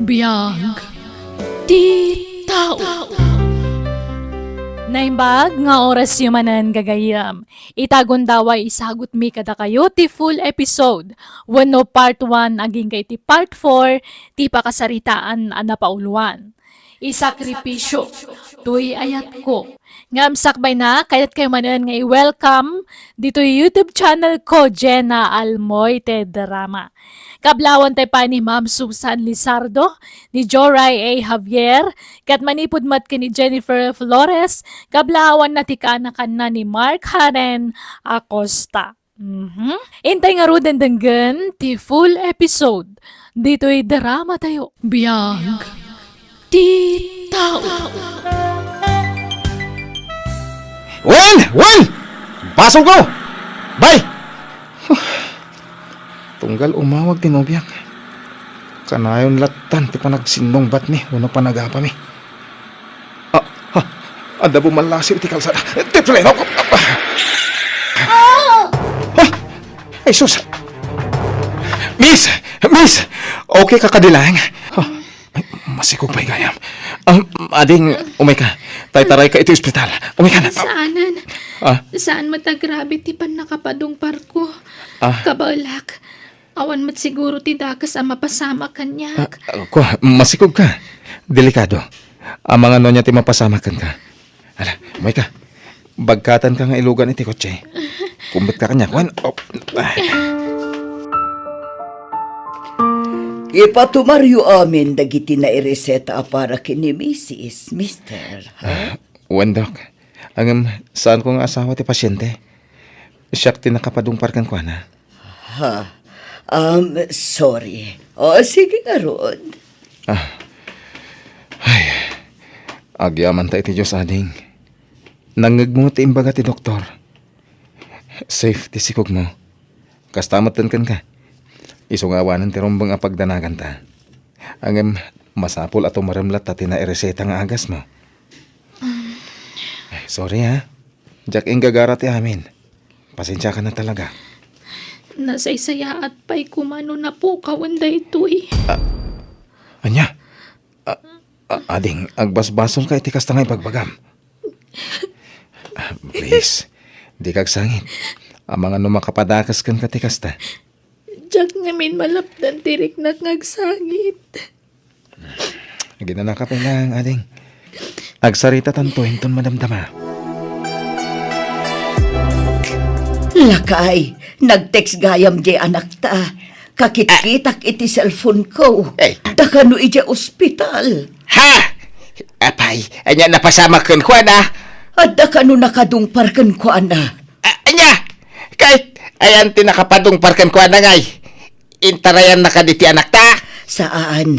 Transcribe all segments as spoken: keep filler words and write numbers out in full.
Biag ti tao. Naimbag nga orasyo manen, gagayyem. Ita gundaway isagutmi kadakayo ti full episode wenno part one agingga iti part four ti pakasaritaan a napauluan. Isakripisyo toy ayatko. Ngem sakbayna, kayatkayo manen nga i-welcome ditoy YouTube channel ko, Jenna Almoite Drama. Kablawan tayo pay ni Ma'am Susan Lizardo, ni Joray A Javier, ket manipud met ken ni Jennifer Flores, kablawanna ti kaanakanna ni Mark Haren Acosta. Mhm. Intay ngaruden denggen ti full episode ditoy drama tayo. Biag ti tao. Wen! Wen! Basol ko! Bay! Tunggal umawag ti nobiak. Kanayon lattan ti panagsinnungbatmi wenno panagapami. Ah, ha, adda bumallasiw iti kalsada. Ti preno! Ah! Ay, sus! Miss! Miss! Okay ka kadi laeng? Ah, ay, masikog pay gayam. Ah, ading, umay ka. Taytarayka iti ospital. Umay ka na. Saanen. Ah? Saan met a grabe ti pannakapadungparko. Ah? Kabaelak. Awan met siguro ti dakes a mapasamak kaniak. Ah, kua, masikog ka. Delikado. Amangan no ania ti mapasamak kenka. Ala, umay ka. Bagkatanka nga ilugan iti kotse. Kumbit ka kaniak, wen? Oh. Ipatumaryo amin dagiti naireseta a para ken ni Misis, Mister, ha? Ah, wen, Dok. Ngem, saanko nga asawa ti pasiente. Siak ti nakapadungpar kenkuana. Ha? Um, sorry. O, sige ngarud. Ah. Ay. Agyamanta iti Dios, ading. Nangngegmo ti imbaga ti doktor. Safe ti sikogmo. Kasta metten kenka. Isu nga awanen ti rumbeng a pagdanaganta. Ngem, masapul a tumarem latta ti naireseta nga agasmo. Eh, sorry, ha. Diak inggagara ti amin. Pasensiakan na talaga. Nasaysayaat pay koma no napukawen daytoy. Ah, ania? Ah, ah, ading, agbasbasolka iti kasta nga ibagbagam. Ah, please, dika agsangit. Amangan no makapadakes kenka ti kasta. Diak ngamin malapdan ti riknak nga agsangit. Aginanaka pay laeng, ading. Agsaritatanto inton madamdama. Lakay, nag-text gayam diay anakta. Kakitkitak iti cellphone ko. Ay. Da kano idiay ospital. Ha? Apay, ania napasamak kenkuana? Adda kano nakadungpar kenkuana? A-, ania? Ket ayan ti nakapadungpar kenkuana ngay? Intarayannaka diti anakta? Saan.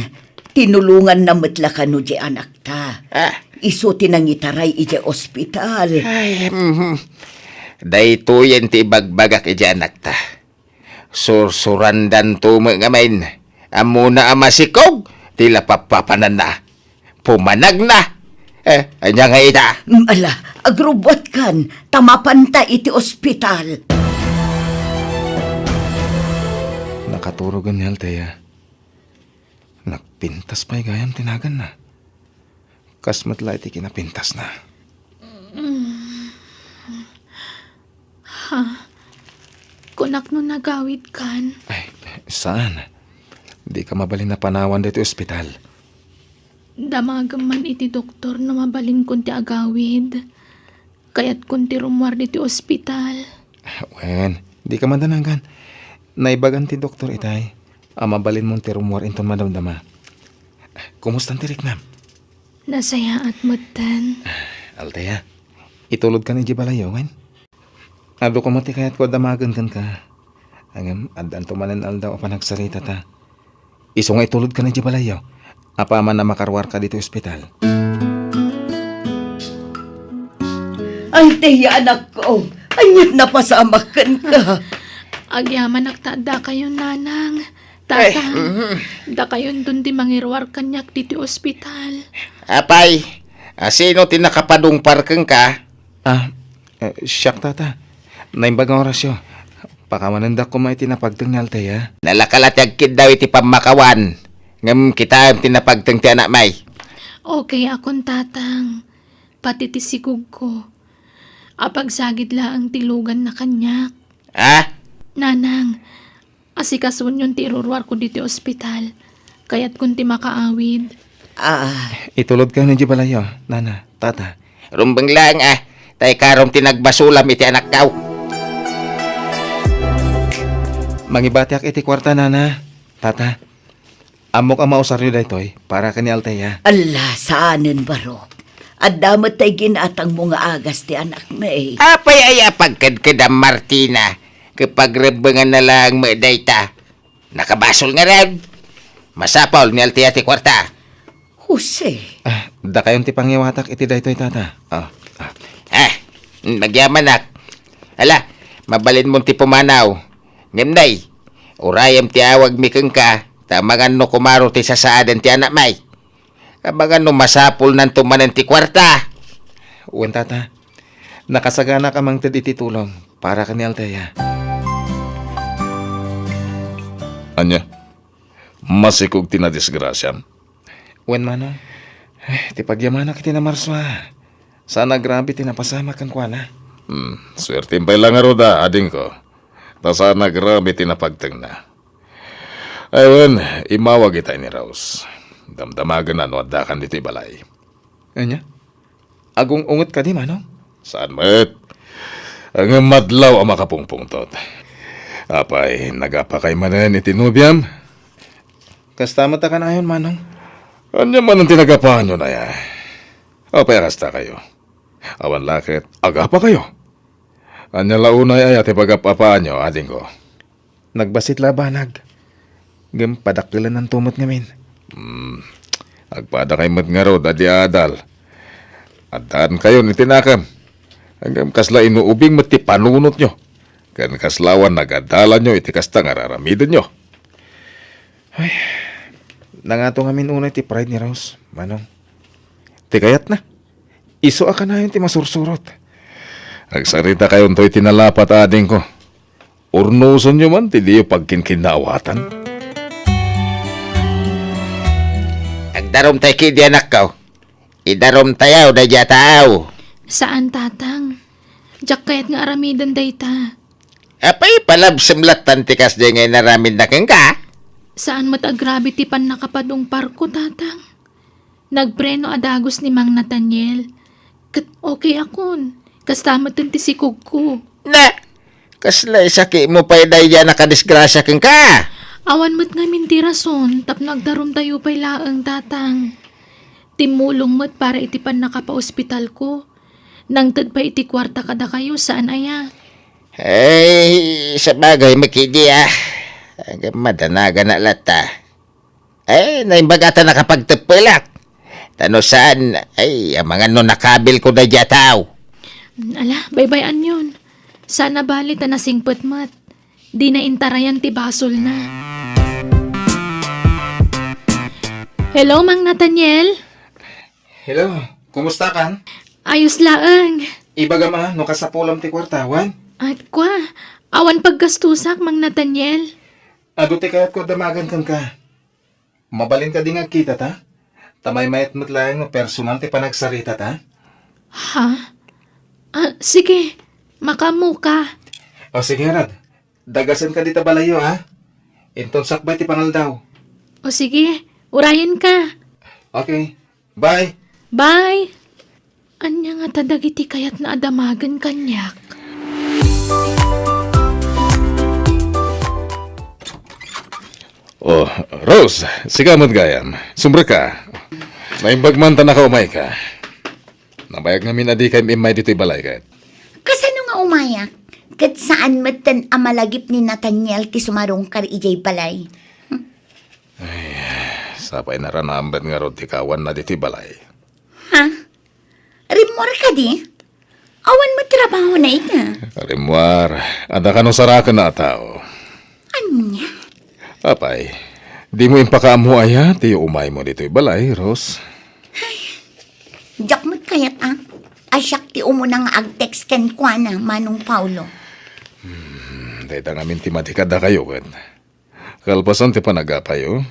Tinulonganna met la kano diay anakta. Ah. Isu ti nangitaray idiay ospital. Ay, mhm. Daytoyen ti ibagbagak idiay anakta. Sursurandanto met ngamin. Ammona a masikog ti lapappapananna. Pumanagna. Eh, ania ngay ita? Mm, ala, agrubbuatkan, ta mapanta iti ospital. Nakaturogen ni Althea. Nagpintas pay gayam ti naganna. Kas met la iti kinapintasna. Ha? Kunak no nagawidkan? Ay, saan? Dika mabalin a panawan ditoy ospital. Damagem man iti doktor no mabalinkon ti agawid. Kayatkon ti rummuar ditoy ospital. Wen, dika madanagan. Naibagan ti doktor itay a mabalinmon ti rummuar inton madamdama. Kumustan ti riknam? Nasayaat metten. Althea, itulodkan idiay balayyo, wen? Adu koma ti kayatko a damagen kenka. Ngem, addanto manen aldaw a panagsaritata. Isu nga itulodkan idiay balayyo. Apaman a makaruarka ditoy ospital. Althea, anakko, ania't napasamak kenka? Agyamanak ta addakayon, nanang. Tata, ay, mhm. Dakayonton ti mangiruar kaniak ditoy ospital. Apay, a, sino ti nakapadungpar kenka? Ah, eh, siak, tata. Naimbag nga orasyo. Pakawanendak koma iti napagteng ni Althea. Nalaka la ti agkiddaw iti pammakawan. Ngem kitaem ti napagteng ti anakmi. Okay akon, Tatang. Pati ti sikogko. Apagsagid laeng ti luganna kaniak. Ah? Nanang, asikasuonyon ti iruruarko ditoy ospital. Kayatkon ti makaawid. Ah. Itulodkayo idiay balayyo, Nana, Tata. Rumbeng laeng, ah. Ta ikarom ti nagbasolam iti anakko. Mangibatiak iti kuarta, Nana, Tata. Ammok a mausaryo daytoy para ken ni Althea. Alla, saanen, Barok. Adda met tay ginatangmo nga agas ti anakmi. Apay aya a pagkedkedam, Martina, ket pagrebbenganna laeng met dayta? Nakabasol ngarud. Masapul ni Althea ti kuarta. Jose. Ah, dakayon ti pangiwatak iti daytoy, Tata. Ah, ah. Ah, magyamanak. Ala, mabalinmon ti pumanaw. Ngem nay, urayem ti awagmi kenka, ta amangan no kumaro ti sasaaden ti anakmi. Amangan no masapulnanto manen ti kuarta. Wen, Tata. Nakasaganak a mangted iti tulong para ken ni Althea. Ania? Masikog ti nadisgrasiam? Wen, Manong. Eh, ti pagyamanak iti Namarsua. Saan a grabe ti napasamak kenkuana. Hmm, suertem pay la ngarud a, adingko. Ta saan a grabe ti napagtengna. Ay wen, immawag itay ni Rose. Damdamagenna no addakan ditoy balay. Ania? Agung-unget kadi, Manong? Saan met? Ngem madlaw a makapungpungtot. Apay, nagapakay manen iti nobiam? Kasta met a kanayon, Manong. Ania manen ti nagapaanyo, aya? Apay a kastakayo? Awan la ket agapakayo? Ania la unay aya ti pagap-apaanyo, adingko? Nagbassit la a banag. Ngem padakkelannanto met ngamin. Hmm. Agpadakay met ngarud a di aadal. Addaankayon iti nakem. Ngem kasla inuubing met ti panunotyo. Ken kasla awan nagadalanyo iti kasta nga ar-aramidenyo. Ay, nangato ngamin unay ti pride ni Rose, Manong. Ti kayatna, isu a kanayon ti masursurot. Agsaritakayonto iti nalapat, adingko. Urnosenyo man ti diyo pagkinkinnaawatan. Agdarumtay kadi, anakko. Idarumtayo daydiay a tao. Saan, Tatang. Diak kayat nga aramiden dayta. Apay, palabsem lattan ti kasdiay nga inaramidna kenka? Saan met a grabe ti pannakapadungparko, Tatang. Nagpreno a dagus ni Mang Nathaniel. Ket okay akon. Kasta met ti sikogko. Na, kasla isakitmo pay daydiay a nakadisgrasia kenka? Awan met ngamin ti rason tapno agdarumtayo pay laeng, Tatang. Timmulong met para iti pannakapaospitalko. Nangted pay iti kuarta kadakayo, saan aya? Ay, sabagay, makidi, ah. Agam madanaganak latta. Ay, naimbag a ta nakapagteppelak. Ta no saan, ay, amangan no nakabilko daydiay a tao. Ala, baybay-anyon. Saan a bali ta nasingpet met. Dina intarayan ti basolna. Hello, Mang Nathaniel? Hello, kumustakan? Ayos laeng. Ibagam a, no kasapulam ti kuarta, wen? At kwa, awan paggastusak, Mang Nathaniel. Adu ti kayatko a damagen kenka. Mabalin kadi nga agkitata? Ta maymayat met laeng no personal ti panagsaritata? Ha? Ah, sige. Makaammoka. O, sige, Rad. Dagasen kadi ta balayyo, ha? Inton sakbay ti pangaldaw. O, sige. Urayenka. Okay. Bye. Bye. Ania ngata dagiti kayatna a damagen kaniak? Oh, Rose, sika met gayam. Sumrekka. Naimbag man ta nakaumayka. Nabayag ngamin a dikay immay ditoy balay ket. Kasano nga umayak? Ket saan metten a malagip ni Nathaniel ti sumarungkar idiay balay. Ay, sapay naranamben ngarud ti kawanna ditoy balay. Ha? Rimmuar kadi? Awan met trabahona ita. Rimmuar, adda kano saraken a tao. Ania? Apay, dimo impakaammo aya ti umaymo ditoy balay, Rose? Diak met kayat a. A siak ti umuna nga agtext kenkuana, Manong Paulo. Hmm, dayta ngamin ti madi kadakayo ket. Kalpasan ti panagapayo,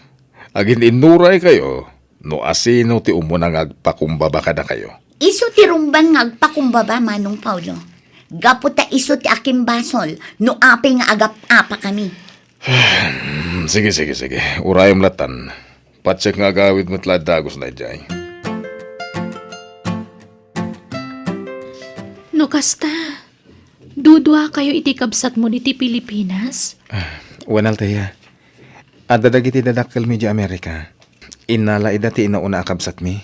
Agin-innuray kayo no asino ti umuna nga agpakumbaba kadakayo. Isu ti rumbeng nga agpakumbaba, Manong Paulo. Gapu ta isu ti akimbasol no apay nga agap-apa kami. Hmm, sige, sige, sige. Urayem latan. Patsek nga agawid met la dagus na idiay. No kasta, duduakayo iti kabsatmo diti Pilipinas? Ah, wen, Althea. Adda dagiti dadakkelmi idiay Amerika. Innala ida ti inauna a kabsatmi.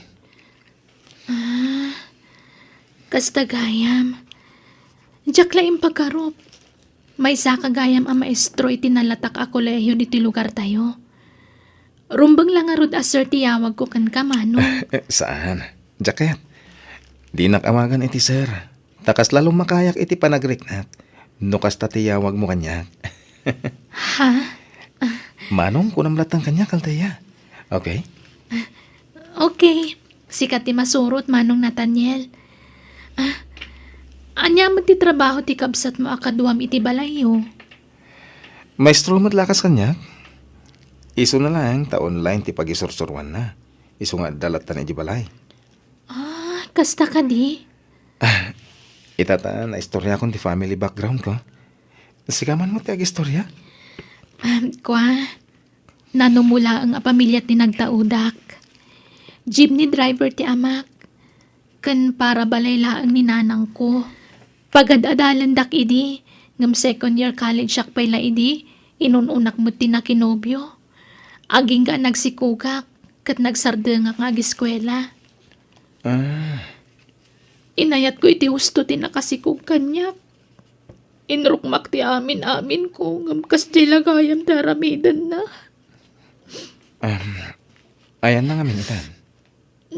Ah, kasta gayam. Diak la impagarup. Maysaka gayam a maestro iti nalatak a kolehio ditoy lugartayo. Rumbeng la ngarud a sir ti yawagko kenka, Manong. Eh, saan? Diak kayat. Dinak awagan iti sir. Ta kasla lumakayak iti panagriknak no kasta ti yawagmo kaniak. Ha? Manong, kunam latan kaniak, Althea. Okay? Okay. Sika ti masurot, Manong Nathaniel. Ah, ania met ti trabaho ti kabsatmo a kaduam iti balayyo? Maestro met la kas kaniak. Isuna laeng ta online ti pagisursuruanna. Isu nga adda latan iti balay. Ah, kasta kadi? Ah, ita ta, naistoriakon ti family background ko. Sika man met ti agistorya? Ah, kua, nanumo laeng a pamilia ti nagtaudak. Jeepney driver ti amak, ken parabalay laeng ni nanangko. Pagad-adalendak idi, ngem second year college-ak pay la idi, inun-unak met ti nakinobio. Agingga a nagsikogak, ket nagsardengak nga agiskuela. Ah. Inayatko iti husto ti nakasikog kaniak. Inrukmak ti amin-aminko, ngem kasdiay la gayam ti aramidenna. Em, ayanna ngamin itan?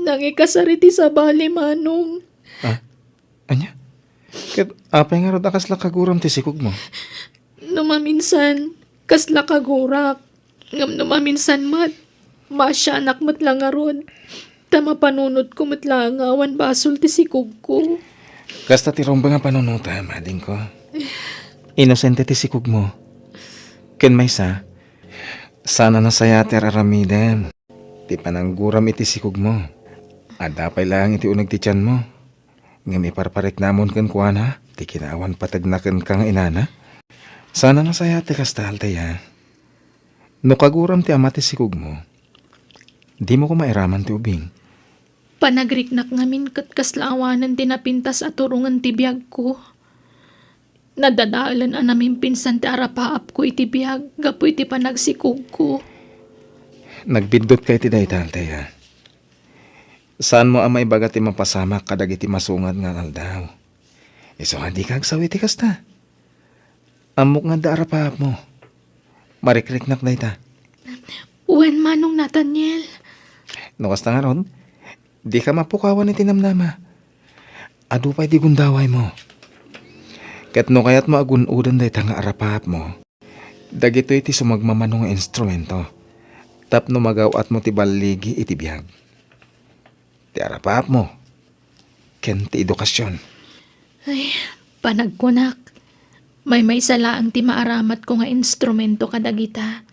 Nangikasar iti sabali, Manong. Ah? Ania? Ket apay ngarud a kasla kaguram ti sikogmo? No maminsan, kasla kagurak. Ngem no maminsan met, maasianak met la ngarud. Ta mapanunotko met laeng nga awan basol ti sikogko. Kasta ti rumbeng a panunotem, adingko. Inosente ti sikogmo. Ken maysa, saan a nasayaat ti ar-aramidem. Ti panangguram iti sikogmo, adda pay laeng iti uneg ti tianmo. Ngem iparpariknamon kenkuana ti kinaawan pategna kenka nga inana. Saan a nasayaat ti kasta, Althea. No kaguram ti ama ti sikogmo, dimo koma iraman ti ubing. Panagriknak ngamin ket kasla awanen ti napintas a turongen ti biagko. Nadadaelen a namimpinsan ti arapaapko iti biag gapu iti panagsikogko. Nagbiddut ka iti dayta, Althea. Saanmo a maibaga ti mapasamak kadagiti masungad nga aldaw. Isu nga dika agsaw iti kasta. Ammok nga adda arapaapmo. Marikriknak dayta. Wen, Manong Nathaniel. No kasta ngarud, dika mapukawan iti namnama. Adu pay ti gundawaymo. Ket no kayatmo a gun-oden dayta nga arapaapmo, dagitoy ti sumagmamano nga instrumento tapno magaw-atmo ti balligi iti biag. Ti arapaapmo ken ti edukasion. Ay, panagkunak, maymaysa laeng ti maaramatko nga instrumento kadagita.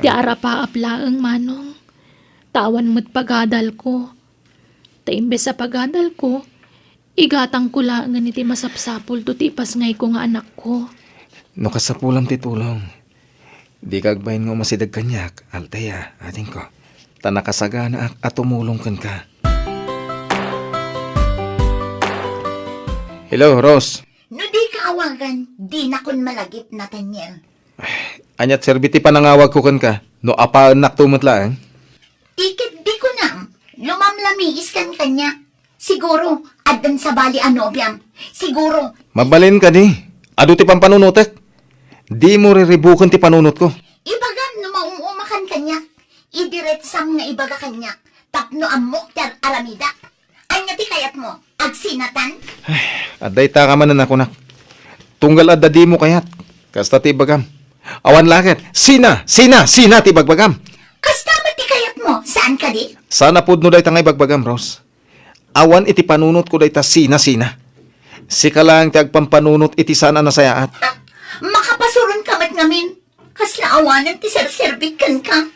Ti arapaap laeng, Manong. Ta awan met pagadalko. Ta imbes a pagadalko, igatangko laengen iti masapsapulto ti ipasngayko nga anakko. No kasapulam ti tulong, dika agbain nga umasideg kaniak, Althea, adingko. Ta nakasaganaak a tumulong kenka. Hello, Rose. No dika awagan, dinakon malagip, Nathaniel. Aniat serbi ti panangawagko kenka, no apaennakto met laeng? Ti ket di kunam, lumamlamiiskan kaniak. Siguro, addan sabali a nobiam. Siguro. Mabalin kadi. Adu ti pampanunotek. Dimo riribuken ti panunotko. Ibagam no maum-umakan kaniak. Idiretsam nga ibaga kaniak tapno ammok ti ar-aramidak. Ania ti kayatmo? Agsinatan? Ay, adda ita ka manen a kunak. Tunggal adda dimo kayat. Kasta ti ibagam. Awan la ket. Sina? Sina? Sina ti ibagbagam? Kasta met ti kayatmo? Saan kadi? Saan a pudno dayta nga ibagbagam, Rose. Awan iti panunotko dayta sina-sina. Sika laeng ti agpampanunot iti saan a nasayaat. Ha? Makapasuron ka met ngamin. Kasla awanen ti serserbik kenka.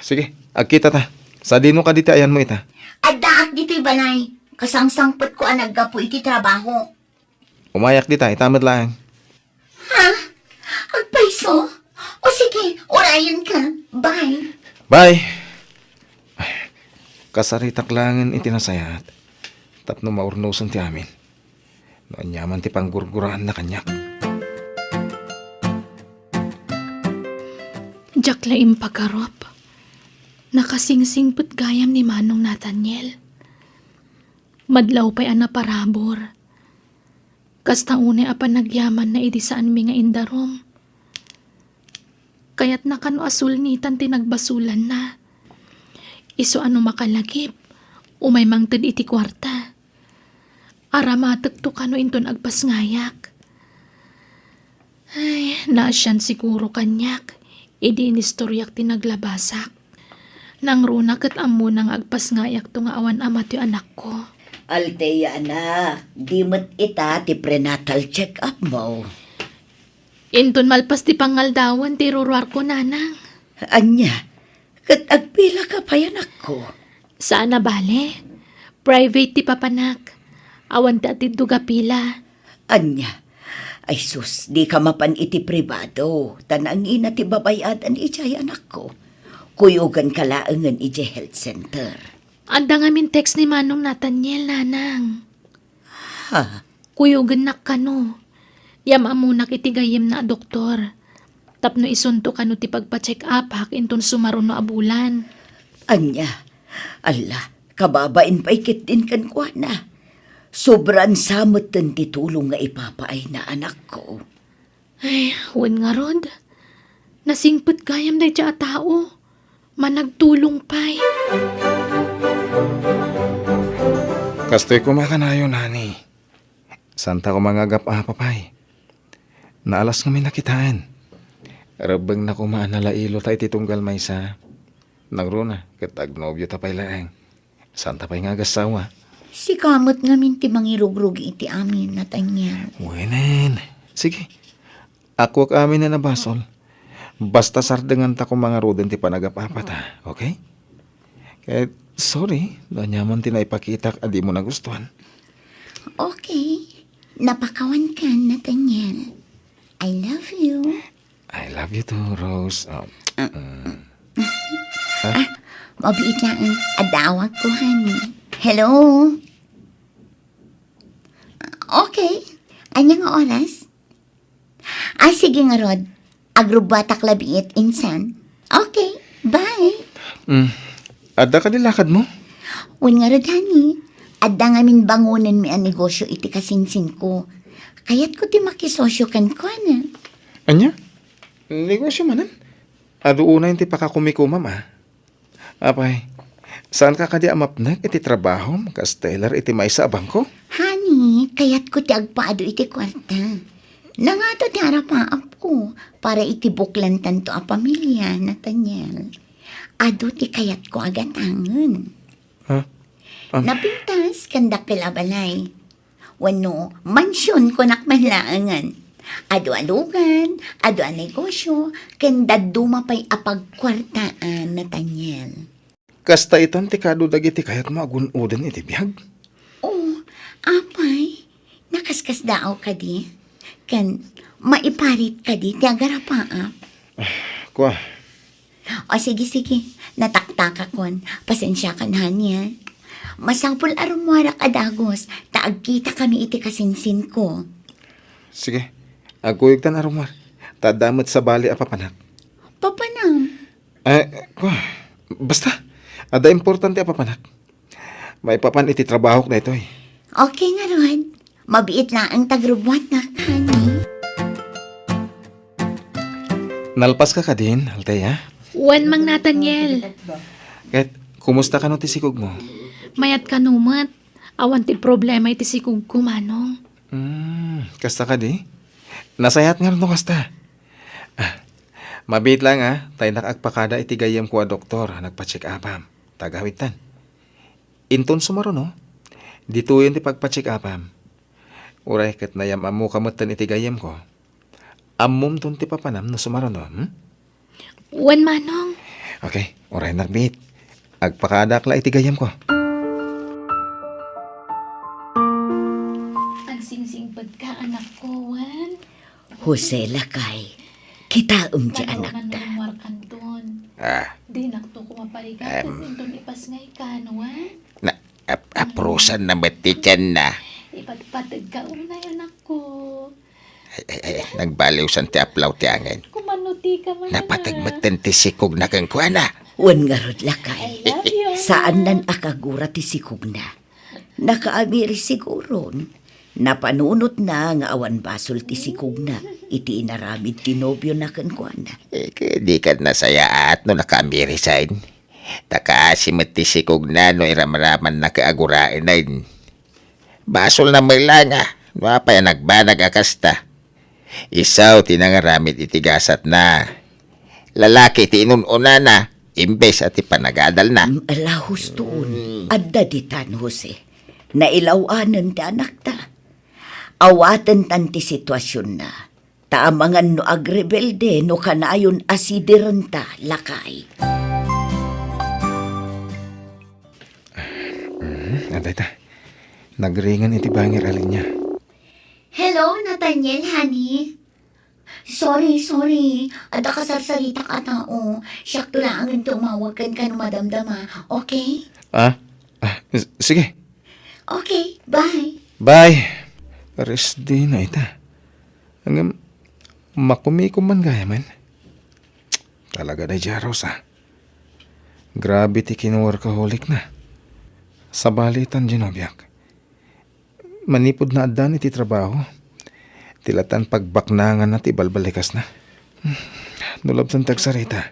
Sige, agkita ta. Sadino kadi ti ayanmo ita? Addaak ditoy balay. Kasangsangpetko a naggapu iti trabaho. Umayak dita, ita met laeng. Ha? Agpayso? O sige, urayenka. Bye. Bye. Kasaritak laengen iti nasayaat tapno maurnosen ti amin. No aniaman ti panggurguraanna kaniak. Diak la impagarup. Nakasingsingpet gayam ni Manong Nathaniel. Madlaw pay a naparabur. Kasta unay a panagyamanna idi saanmi nga indarum. Kayatna kano a sulnitan ti nagbasolanna. Isu a no makalagip, umay mangted iti kuarta. Aramatekto kano inton agpasngayak. Ay, naasian siguro kaniak idi inistoryak ti naglabasak. Nangruna ket ammona nga agpasngayakto nga awan ama ti anakko. Althea, anak, di met ita ti prenatal check-up mo. Inton malpas ti pangaldawen ti iruruarko, Nanang. Ania? Ket agpilaka pay, anakko? Saan a bale. Private ti papanak. Awan ti atiddog a pila. Ania? Ay sus, dika mapan iti pribado, ta nangina ti babay-adan idiay, anakko. Kuyoganka laengen idiay health center. Adda ngamin text ni Manong Nathaniel, Nanang. Ha? Kuyogennak kano. Yam-ammonak iti gayyemna a doktor. Tapno isunto kano ti pagpa-check-upak inton sumaruno a bulan. Ania? Alla, kababain pay ketdin kenkuana. Sobran sa metten ti tulong nga ipapaayna, anakko. Ay, wen ngarud. Nasingpet gayam dayta a tao. Managtulong pay. Kastoy koma kanayon, honey. Santa koma nga agap-apa pay. Naalas ngamin a kitaen. Rebbengna koma a nalailo ta iti tunggal maysa. Nangruna, ket agnobio ta pay laeng. Santa pay nga agassawa. Sika met ngamin ti mangirugrugi iti amin, Nathaniel. Wenen. Sige. Akuak amin a nabasol. Basta sardenganta koma ngaruden ti panagap-apata, okay? Ket sorry, no aniaman ti naipakitak a dimo nagustuan. Okay. Napakawankan, Nathaniel. I love you. I love you too, Rose. Oh, mm. Ah, mabiit laeng. Adda awagko, honey. Hello? Okay. Ania nga oras? Ah, sige ngarud. Agrubbuatak labiit insan. Okay. Bye. Mm. Adda kadi lakadmo? Wen ngarud, honey. Adda ngamin bangonenmi a negosyo iti kasinsinko. Kayatko ti makisosyo kenkuana. Ania? Negosyo manen? Adu unayen ti pakakumikumam, a. Apay, saanka kadi a mapnek iti trabahom kas teller iti maysa a bangko? Honey, kayatko ti agpaadu iti kuarta. Nangato ti arapaapko para iti buklantanto a pamilia, Nathaniel. Adu ti kayatko a gatangen. Ha? Am- Napintas ken dakkel a balay. Wenno, mansion kunak man laengen. Adu a lugan, adu a negosyo, ken dadduma pay a pagkuartaan, Nathaniel. Kasta itan ti kadu dagiti kayatmo a gun-oden iti biag? Oh, apay, nakaskasdaaw kadi? Ken maiparit kadi ti agarapaap? Kua, O, sige, sige. Nataktakakon. Pasensiakan, honey, a. Masapul a rummuarak a dagus, ta agkitakami iti kasinsinko. Sige. Agkuyogtan a rummuar. Ta adda met sabali a papanak. Papanam? Eh, kua, basta. Adda importante a papanak. Maipapan iti trabahok daytoy. Okay ngarud. Mabiit laeng ta agrubbuatnak, honey. Nalpaska kadin, Althea? Wen, Mang Nathaniel. Ket, kumusta kano ti sikogmo? Mayat kano met. Awan ti problema iti sikogko, Manong. Hmm, kasta kadi? Nasayaat ngarud no kasta. Ah, mabiit laeng, a, ta innak agpakada iti gayyemko a doktor a nagpa-check-upam. Ta agawidtan. Inton sumaruno, ditoyen ti pagpa-check-upam. Uray ket nayam-ammoka metten iti gayyemko. Ammomton ti papanam no sumaruno, hmm? Wen, Manong. Okay, uray nakbit. Agpakaadak la iti gayyemko. Agsingsingpet ka, anakko, wen? Jose, lakay, kitaem ti anakta. Mano, mano, warkanton. Ah. Dinakto ko maparigat, em. Inton ipasngay ka, no, wen? Na, ap-, aprusan na met ti tianna. Ipatpateg ka unay, anakko. Ay, ay, ay, nagbaliwsan ti aplaw ti angin. Kumano ti ka man, napateg metten ti sikogna kenkuana. Wen ngarud, lakay. I love you. Saannan a kagura ti sikogna. Nakaamiri siguron. Napanunotna nga awan basol ti sikogna iti inaramid ti nobiona kenkuana. Eh, ke-, dikan nasayaat no nakaamiri, saen. Ta kaasi met ti sikogna no iramramanna ket aguraen. Basolna met la nga no apay a nagbanag a kasta. Isu ti nangaramid iti gasatna. Lalaki ti inun-unana, imbes a ti panagadalna. Mm, ala, hustoon. Mm. Adda ditan, Jose. Nailaw-anen ti anakta. Awatentan ti situasionna. Ta amangan no agrebelde no kanayon a sidirenta, lakay. Mm, adda ita. Nagringen iti bangir a linia. Hello, Nathaniel, honey. Sorry, sorry. Adda kasarsaritak a tao. Siakto laengen ti umawag kenka no madamdama. Okay? Ah? Ah, s-, sige. Okay, bye. Bye. Rest day na ita. Ngem, makumikom man gayamen. Talaga daydiay a Rosa. Grabe ti kinworkaholic na. Sabali itan, Genoviak. Manipud naaddaan iti trabaho, ti latan pagbaknanganna ti balbalikasna. No labsan ti agsarita,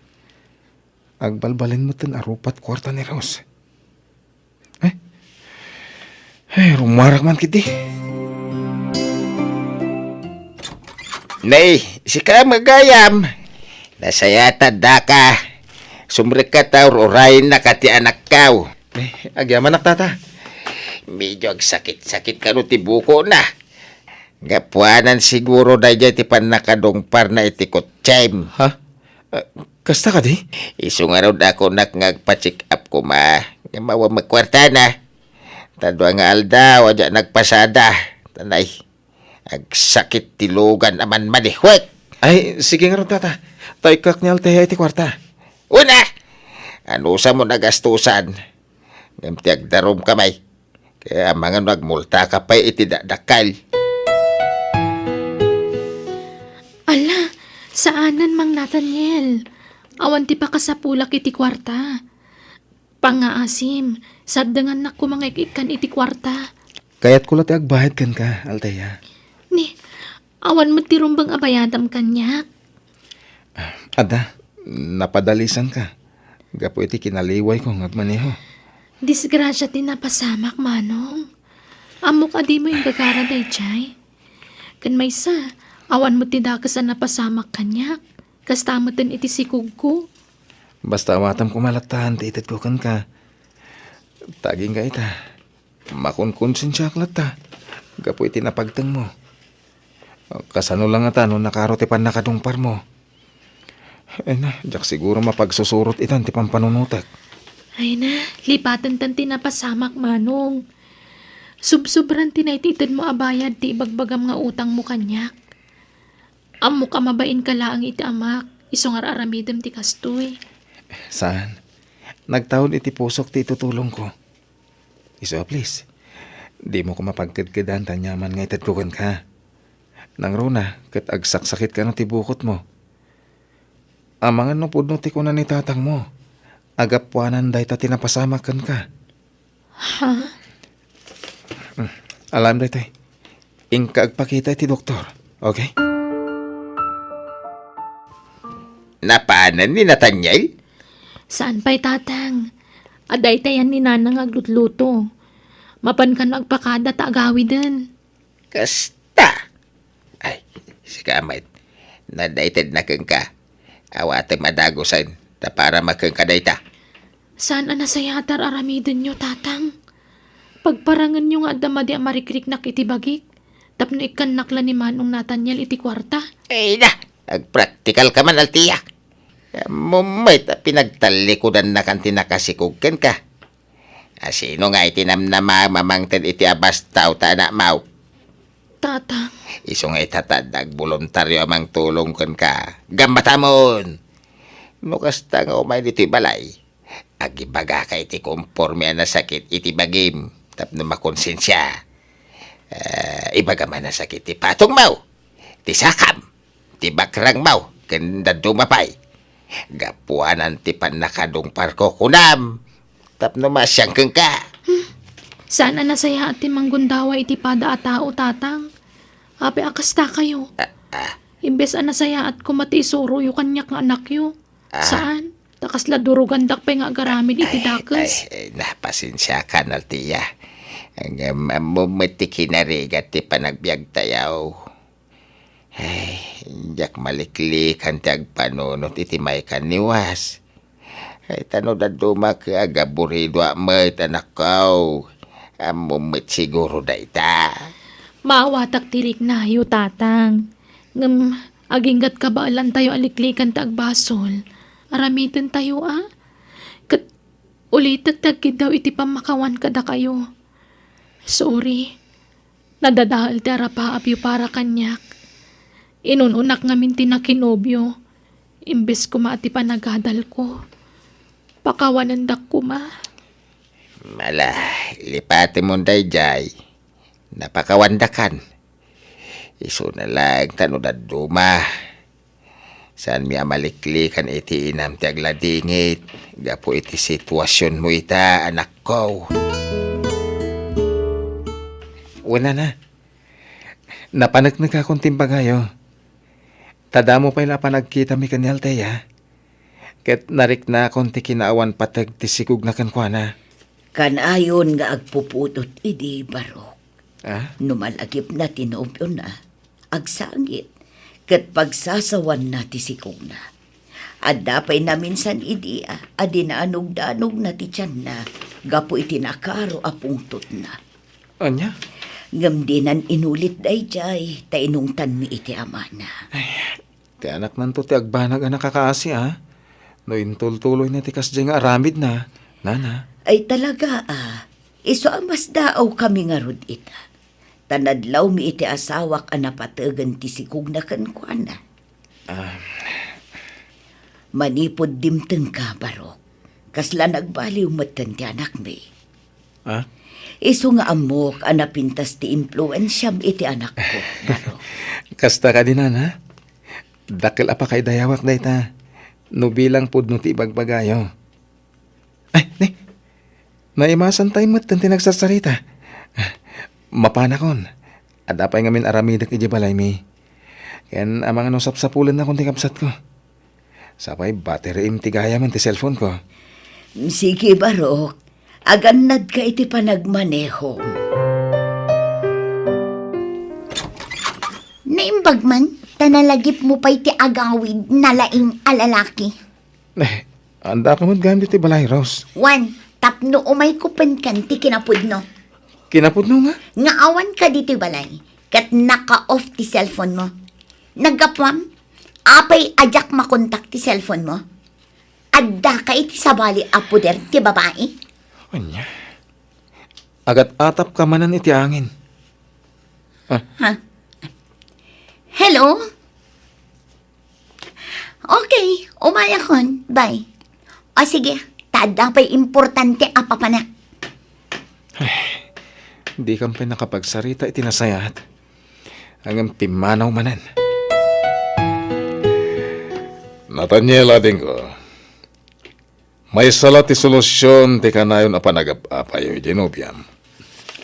agbalbalin metten a rupat kuarta ni Rose. Eh? Eh, rummuarak man ketdi. Nay, sika met gayam. Nasayaat daka. Sumrekka ta ur-urayennaka ti anakko. Eh, agyamanak, tata. Medyo agsakit-sakit kano ti bukona. Gapuanan siguro daydiay ti pannakadungparna iti kotsem. Ha? Ah, kasta kadi? Isu ngarud a kunak nga agpa-check up koma, nga awan met kuartana. Ta dua nga aldaw a diak nagpasada. Ta nay, agsakit ti lugan a manmanihwek. Ay, sige ngarud, tata. Ta ikkak ni Althea iti kuarta. Una, anusam a gastusan. Ngem ti agdarumka met, ket amangan no agmultaka pay iti dakdakkel. Ala, saanen, Mang Nathaniel. Awan ti pakasapulak iti kuarta. Pangngaasim, saddengannak koma nga ik-ikkan iti kuarta. Kayatko la ti agbayad kenka, Althea. Ni, awan met ti rumbeng a bayadam kaniak. Adda, napadalisanka gapu iti kinaliwayko nga agmaneho. Disgrasia ti napasamak, Manong. Ammok a dimo inggagara daydiay. Ken maysa, awan met ti dakes a napasamak kaniak. Kasta metten iti sikogko. Basta awatam koma latta ti itedko kenka. Ta agingga ita, makonkonsensiaak latta gapu iti napagtengmo. Kasano la ngata no nakaro ti pannakadungparmo? Ay na, diak siguro mapagsusurot itan ti pampanunotek. Ay na, lipatentan ti napasamak, Manong. Subsobran ti naitedmo a bayad ti ibagbagam nga utangmo kaniak. Ammok a mabainka laeng iti amak, isu nga ar-aramidem ti kastoy. Saan. Nagtaud iti pusok ti itutulongko. Isu a please, dimo koma pagkedkedan ta aniaman nga itedko kenka. Nangruna, ket agsaksakit kano ti bukotmo. Amangan no pudno ti kuna ni tatangmo, a gapuanan dayta ti napasamak kenka. Ha? Hmm. Alam daytoy. Inka agpakita iti doktor. Okay? Napanen ni Nathaniel? Saan pay, Tatang. Adda itayan ni Nana nga aglutluto. Mapan kano agpakada ta agawiden. Kasta. Ay, sika met. No adda itedna kenka, awatem a dagusen, ta para makenka dayta. Saan a nasayaat a ar-aramidenyo, Tatang. Pagparangenyo nga adda madi a marikriknak iti bagik, tapno ikkannak la ni Manong Nathaniel iti kuarta. Ay na, agpraktikal ka man, Althea. Ammom met a pinagtallikudannakan ti nakasikog kenka. A, sino nga iti namnama a mangted iti abastawta, anakmaw? Tatang. Isu nga ita ta adda agboluntario a mangtulong kenka. Gammatamon! No kasta nga umay ditoy balay, agibagaka iti konporme a nasakit iti bagim tapno makonsensia. Ah, ibagam a nasakit ti patongmaw, ti sakam, ti bakrangmaw, ken dadduma pay. Gapuanan ti pannakadungparko, kunam, tapno masiang kenka. Saan a nasayaat ti manggundawa iti pada a tao, Tatang. Apay a kastakayo? Ah, ah. Imbes a nasayaat koma ti isuroyo kaniak nga anakyo. Ah. Saan? Ta kasla durugandak pay nga agaramid iti dakes. Ay, ay, napasensiakan, Altia. Ngem ammom met ti kinarigat ti panagbiagtayo. Ay, diak maliklikan ti agpanunot iti maykan ni Was. Ay, ta no dadduma ket agaburidoak met, anakko. Ammom met siguro dayta. Maawatak ti riknayo, Tatang. Ngem agingga't kabaelantayo a liklikan ti agbasol. Aramitentayo, a? Ket ulitek ti agkiddaw iti pammakawan kadakayo. Sorry. Nadadael ti arapaapyo para kaniak. Inun-unak ngamin ti nakinobyo. Imbes koma ti panagadalko, pakawanendak koma. Ala, lipatemon daydiay. Napakawandakan. Isuna laeng ta no dadduma. Saanmi a maliklikan iti inam ti agladingit gapu iti situasionmo ita, anakko. Wen, nana, napaneknekakon ti imbagayo. Ta damo pay la a panagkitami ken ni Altea. Ket nariknakon ti kinaawan pateg ti sikogna kenkuana. Kanayon nga agpupudot idi, Barok. Ah? No malagipna ti nobiona, agsangit, ket pagsasawanna ti sikogna. Adda pay naminsan idi a, a dinanugdanogna ti tianna gapu iti nakaro a pungtotna. Ania? Ngem dinan inulit daydiay, ta inungtanmi iti amana. Ay, ti anaknanto ti agbanag a nakakaasi, a? No intultuloyna ti kasdiay nga aramidna, nana. Ay, talaga, a. Isu a masdaawkami ngarud ita. Ta nadlawmi iti asawak a napategen ti sikogna kenkuana. Ah. Manipud dimtengka, Barok, kasla nagbaliw metten ti anakmi. Ah? Isu nga ammok a napintas ti impluensiam iti anakko, Barok. Kasta kadi, nana? Dakkel a pakaidayawak dayta. No bilang pudno ti ibagbagayo. Ay, ni, naimasantay metten ti nagsarsarita. Mapanakon. Adda pay ngamin aramidek idiay balaymi. Ken amangan no sapsapulennakon ti kabsatko. Sapay, batteryem ti gayamen ti cellphoneko. Sige, Barok. Agannadka iti panagmanehom. Naimbag man, ta nalagipmo pay ti agawid, nalaing a lalaki. Eh, andaka met gayam ditoy balay, Rose. Wen, tapno umayko penkan ti kinapudno. Kinapudno nga? Nga awanka ditoy balay, ket naka-off ti cellphone mo. Naggapuam? Apay a diak makontak ti cellphone mo? Addaka iti sabali a poder ti babai? Ania? Agat-atapka manen iti angin. Ah. Ha? Hello? Okay, umayakon. Bye. O sige, ta adda pay importante a papanak. Ay, dikan pay nakapagsarita iti nasayaat. Ngem pimmanaw manen. Nathaniel, adingko. Maysa la ti solusion ti kanayon a panagap-apayo idiay nobiam.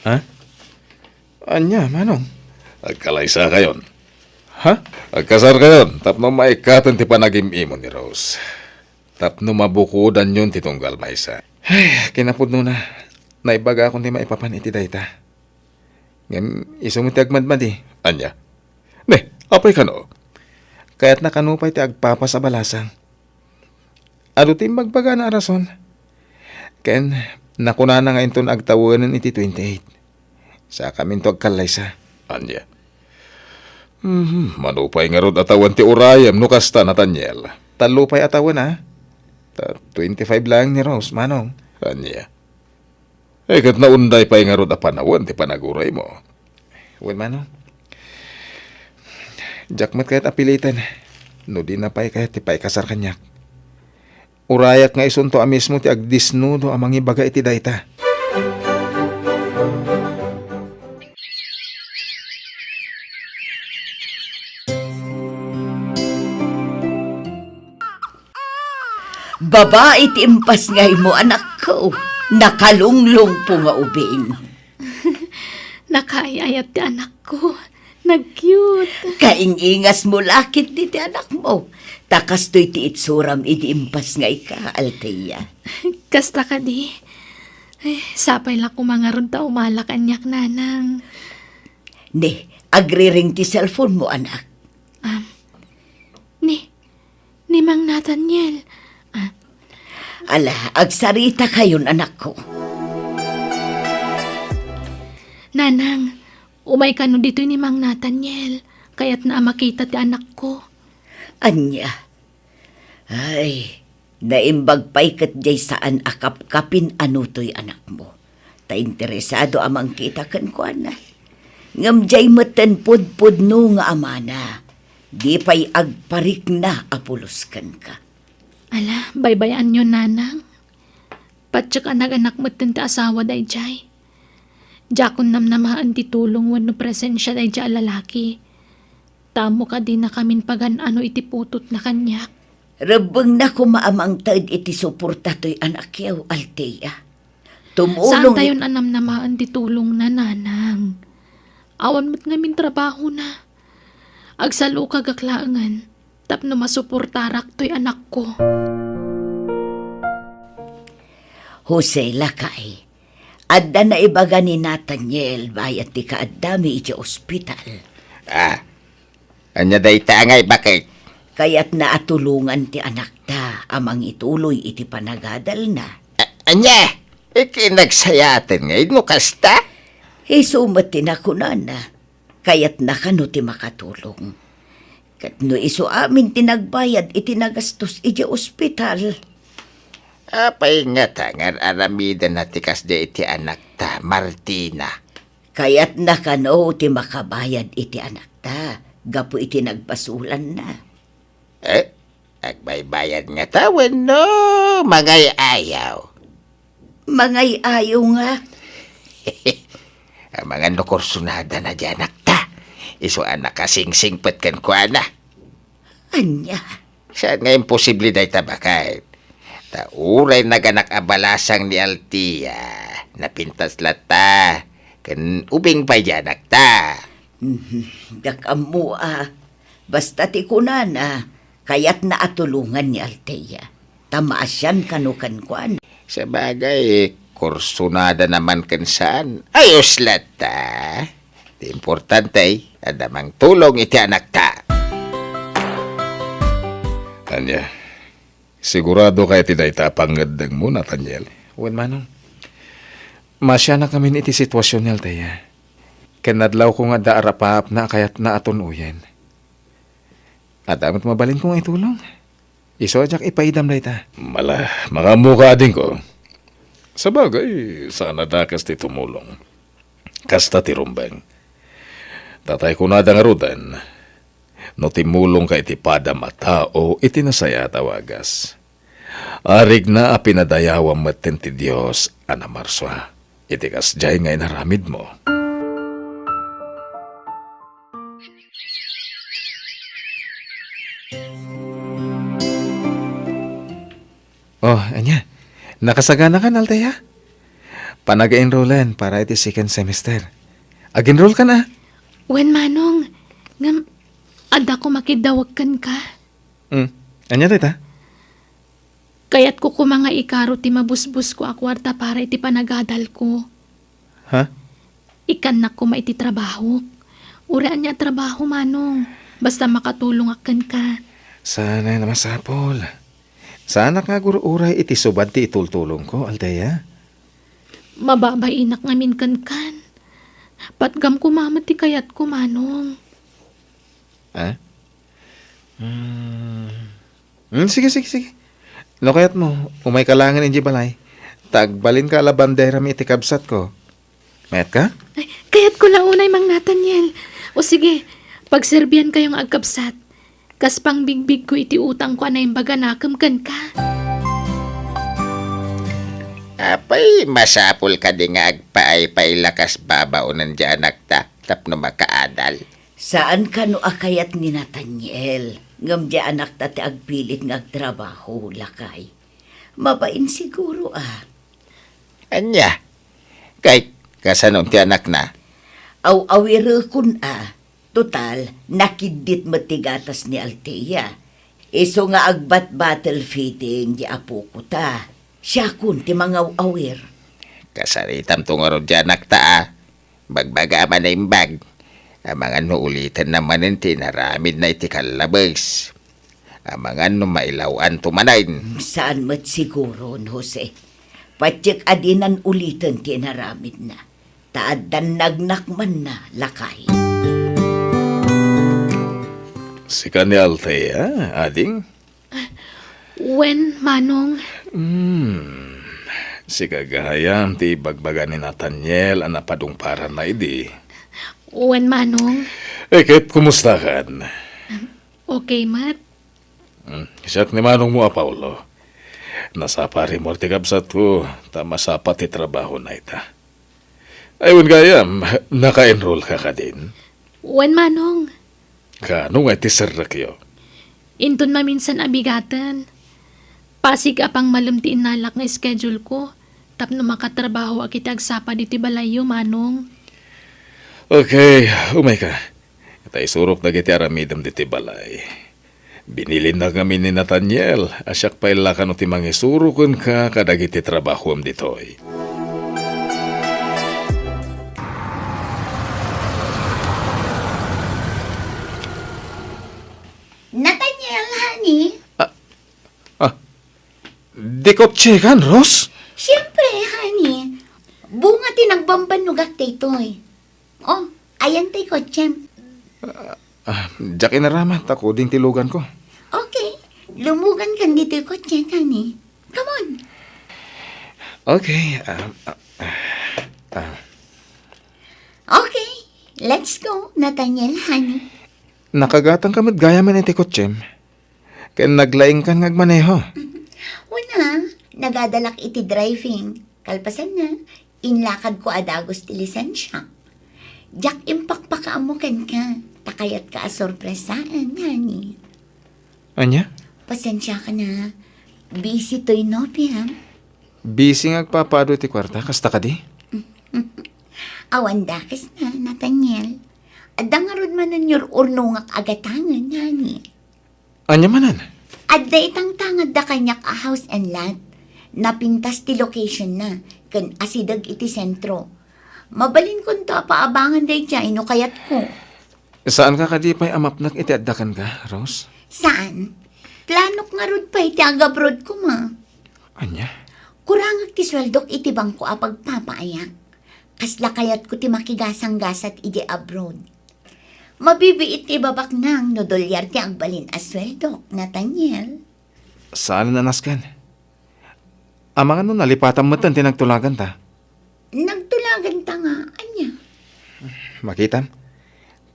Ha? Ania, manong? Agkalaysakayon. Ha? Agkasarkayon tapno maikkaten ti panagim-imo ni Rose. Tapno mabukodanyon ti tunggal maysa. Ay, kinapudnona, naibagakon ti maipapan iti dayta. Ngem isu met ti agmadmadi. Ania? Ne, apay kano? Kayatna kano pay ti agpapas a balasang. Adu ti imbagbagana a rason. Ken nakunana nga inton agtawenen iti twenty-eight. Sakaminto agkallaysa. Ania? Mhm, mano pay ngarud a tawen ti urayem no kasta, Nathaniel? Tallo pay a tawen, a. Ta twenty-five laeng ni Rose, manong. Ania? Eh, ket naunday pay ngarud a panawen ti panaguraymo. Wen, manong. Diak met kayat a piliten. No dina pay kayat ti paikasar kaniak. Urayak nga isunto a mismo ti agdesnudo a mangibaga iti dayta. Babai ti impasngaymo, anakko. Nakalunglongpo nga ubing. Nakaay-ayat ti anakko. Nag-cute. Kaing-ingasmo la ketdi ti anakmo. Ta kastoy ti itsuram idi impasngayka, Althea. Kasta kadi. Ay, sapay la koma ngarud ta umala kaniak, nanang. Ne, agriring ti cellphone mo, anak. Am, ne, ni Mang Nathaniel. Ah. Ala, agsarita kayon, anakko. Nanang, umay kano ditoy ni Mang Nathaniel. Kayatna a makita ti anakko. Ania? Ay, naimbag pay ket diay saan a kapkapin a nutoy anakmo. Ta interesado a mangkita kenkuana. Ngem diay metten pudpudno nga amana. Di pay agparikna a pulos kenka. Ala, baybay-anyo, nanang. Patiek a naganak metten ti asawa daydiay. Diakon namnamaen ti tulong wenno presensia daydiay a lalaki. Ta ammok a dinakamin pagan-ano iti putotna kaniak. Rebbengna koma a mangted iti suporta toy anakyo, Althea. Tumulong. Saantayon a namnamaen ti tulongna, nanang. Awan met ngamin trabahona. Agsalukagak laengen tapno masuportarak toy anakko. Jose, lakay, adda naibaga ni Nathaniel bayat ti kaaddami idiay ospital. Ah, ania dayta a naibaga? Kayatna a tulongan ti anakta a mangituloy iti panagadalna. A-, ania? Ikinagsayaten ngay no kasta? Isu met ti nakunana. Kayatna kano ti makatulong. Ket no isu amin ti nagbayad iti nagastos idiay ospital. Apay ngata nga ar-aramidenna ti kasdiay iti anakta, Martina? Kayatna kano ti makabayad iti anakta gapu iti nagbasolanna. Eh, agbaybayad ngata wenno mangay-ayaw? Mangay-ayaw nga. Amangan no kursunadana diay anakta. Isu a nakasingsingpet kenkuana. Ania? Saan nga imposible dayta, baket? Ta uray naganak a balasang ni Althea, napintas latta, ken ubing pay diay anakta. Mhm. Diak ammo a. Basta ti kunana, kayatna a tulongan ni Althea. Ta maasian kano kenkuana. Sabagay, kursunadana man ken saan. Ayos latta. Ti importante, adda mangtulong iti anakta. Ania, sigurado ka iti dayta a pangngeddengmo, Nathaniel? Wen, manong. Maasianak ngamin iti situasion ni Althea. Ken nadlawko nga adda arapaapna a kayatna a tun-oyen. Adda met mabalinko nga itulong. Isu a diak ipaidam dayta. Ala, makaammoka, adingko. Sabagay, saan a dakes ti tumulong. Kasta ti rumbeng. Ta tay kunada ngaruden, no timmulongka iti padam a tao iti nasayaat a wagas, arigna a pinadayawam metten ti Dios a namarsua iti kasdiay nga inaramidmo. Oh, ania? Nakasaganakan, Althea? Panag-enrollen para iti second semester. Ag-enroll ka na? Wen, manong. Ngem, adda koma kiddawag kenka. Hmm. Ania dayta? Kayatko koma nga ikaro ti mabusbosko a kuarta para iti panagadalko. Ha? Ikkannak koma iti trabahok. Uray ania a trabaho, manong. Basta makatulongak kenka. Saan a masapul. Saanak nga agur-uray iti subad ti itultulongko, Althea. Mababainak ngamin kenkan. Patgam koma met ti kayatko, manong. Ah? Hmm. Hmm, sige, sige, sige. No kayatmo, umayka laengen idiay balay. Ta agbalinka a labanderami iti kabsatko. Mayatka? Ay, kayatko la unay, Mang Nathaniel. O sige, pagserbiankayo nga agkabsat. Kas pangbigbigko iti utangko a naimbag a nakem kenka. Apay, masapul kadi nga agpaaypay lakas babaonen ti anakta tapno makaadal? Saan kano a kayat ni Nathaniel, ngem ti anakta ti agpilit nga agtrabaho, lakay. Mabain siguro a. Ania? Kay, kasano ti anakna? Aw-awirekon a. Total, nakiddit met ti gatas ni Althea. Isu nga agbat-bottle feeding ti apoko ta. Siakon ti mangaw-awir. Kasaritamto ngarud ti anakta a. Bagbaga a manaimbag. Amangan no ulitenna manen ti inaramidna iti kallabes. Amangan no mailaw-anto manen. Saan met siguron, Jose. Patiek a dinan uliten ti inaramidna. Ta addan nagnakmanna, lakay. Sika ni Althea, ading? Wen, Manong. Hmm. Sika gayam ti ibagbaga ni Nathaniel a napadungparanna idi. Wen, Manong. Eh, ket kumustakan? Okay met. Hmm, siak ni manongmo a Paolo. Nasapa rimor ti kabsatko, ta masapa ti trabahona ita. Ay, wen gayam, naka-enroll ka kadin? Wen, Manong. Kaano nga iti serrekyo? Inton maminsan a bigaten. Pasig a pangmalem ti innalak nga schedule ko, tapno makatrabahoak iti agsapa ditoy balayyo, Manong. Okay, umayka. Ta isurok dagiti aramidem ditoy balay. Binilinnak ngamin ni Nathaniel a siak pay la kano ti mangisuro kenka kadagiti trabahoem ditoy. Nathaniel, honey. Ah, ah, di kotsekan, Rose? Siyempre, honey. Bunga ti nagbambannogak daytoy. Oh, ayan tay kotsem. Ah, diak inaramat, ta kuding ti luganko. Okay, lumugan kan ditoy kotse, honey. Come on. Okay, ah, ah, ah, ah. Okay, let's go, Nathaniel, honey. Nakagatangka met gayamen iti kotsem. Ken naglaingkan nga agmaneho. Una, nagadalak iti driving. Kalpasanna, inlakadko a dagus ti lisensiak. Diak impakpakaammo kenka, ta kayatka a sorpresaen, honey. Ania? Pasensiakan a, busy toy no p m. Busy nga agpapado iti kuarta, kasta kadi? Awan dakes na, Nathaniel. Adda ngarud manen ur-urnongak a gatangen, honey. Ania manen? Adda itangtangad da kaniak a house and lot. Napintas ti location na, ken asideg iti sentro. Mabalinkonto a paabangan daydiay no kayatko. Saanka kadi pay a mapnek iti adda kenka, Rose? Saan? Planok ngarud pay ti agabroad koma. Ania? Kurangek ti sueldok iti bangko a pagpapaayak. Kasla kayatko ti makigasanggasat iti abroad. Mabibiit ti ibabaknang no dolyar ti agbalin a sueldok, Nathaniel. Saan a nasken? Amangan no nalipatam metten ti nagtulaganta. Nagtulaganta nga, ania? Makitam,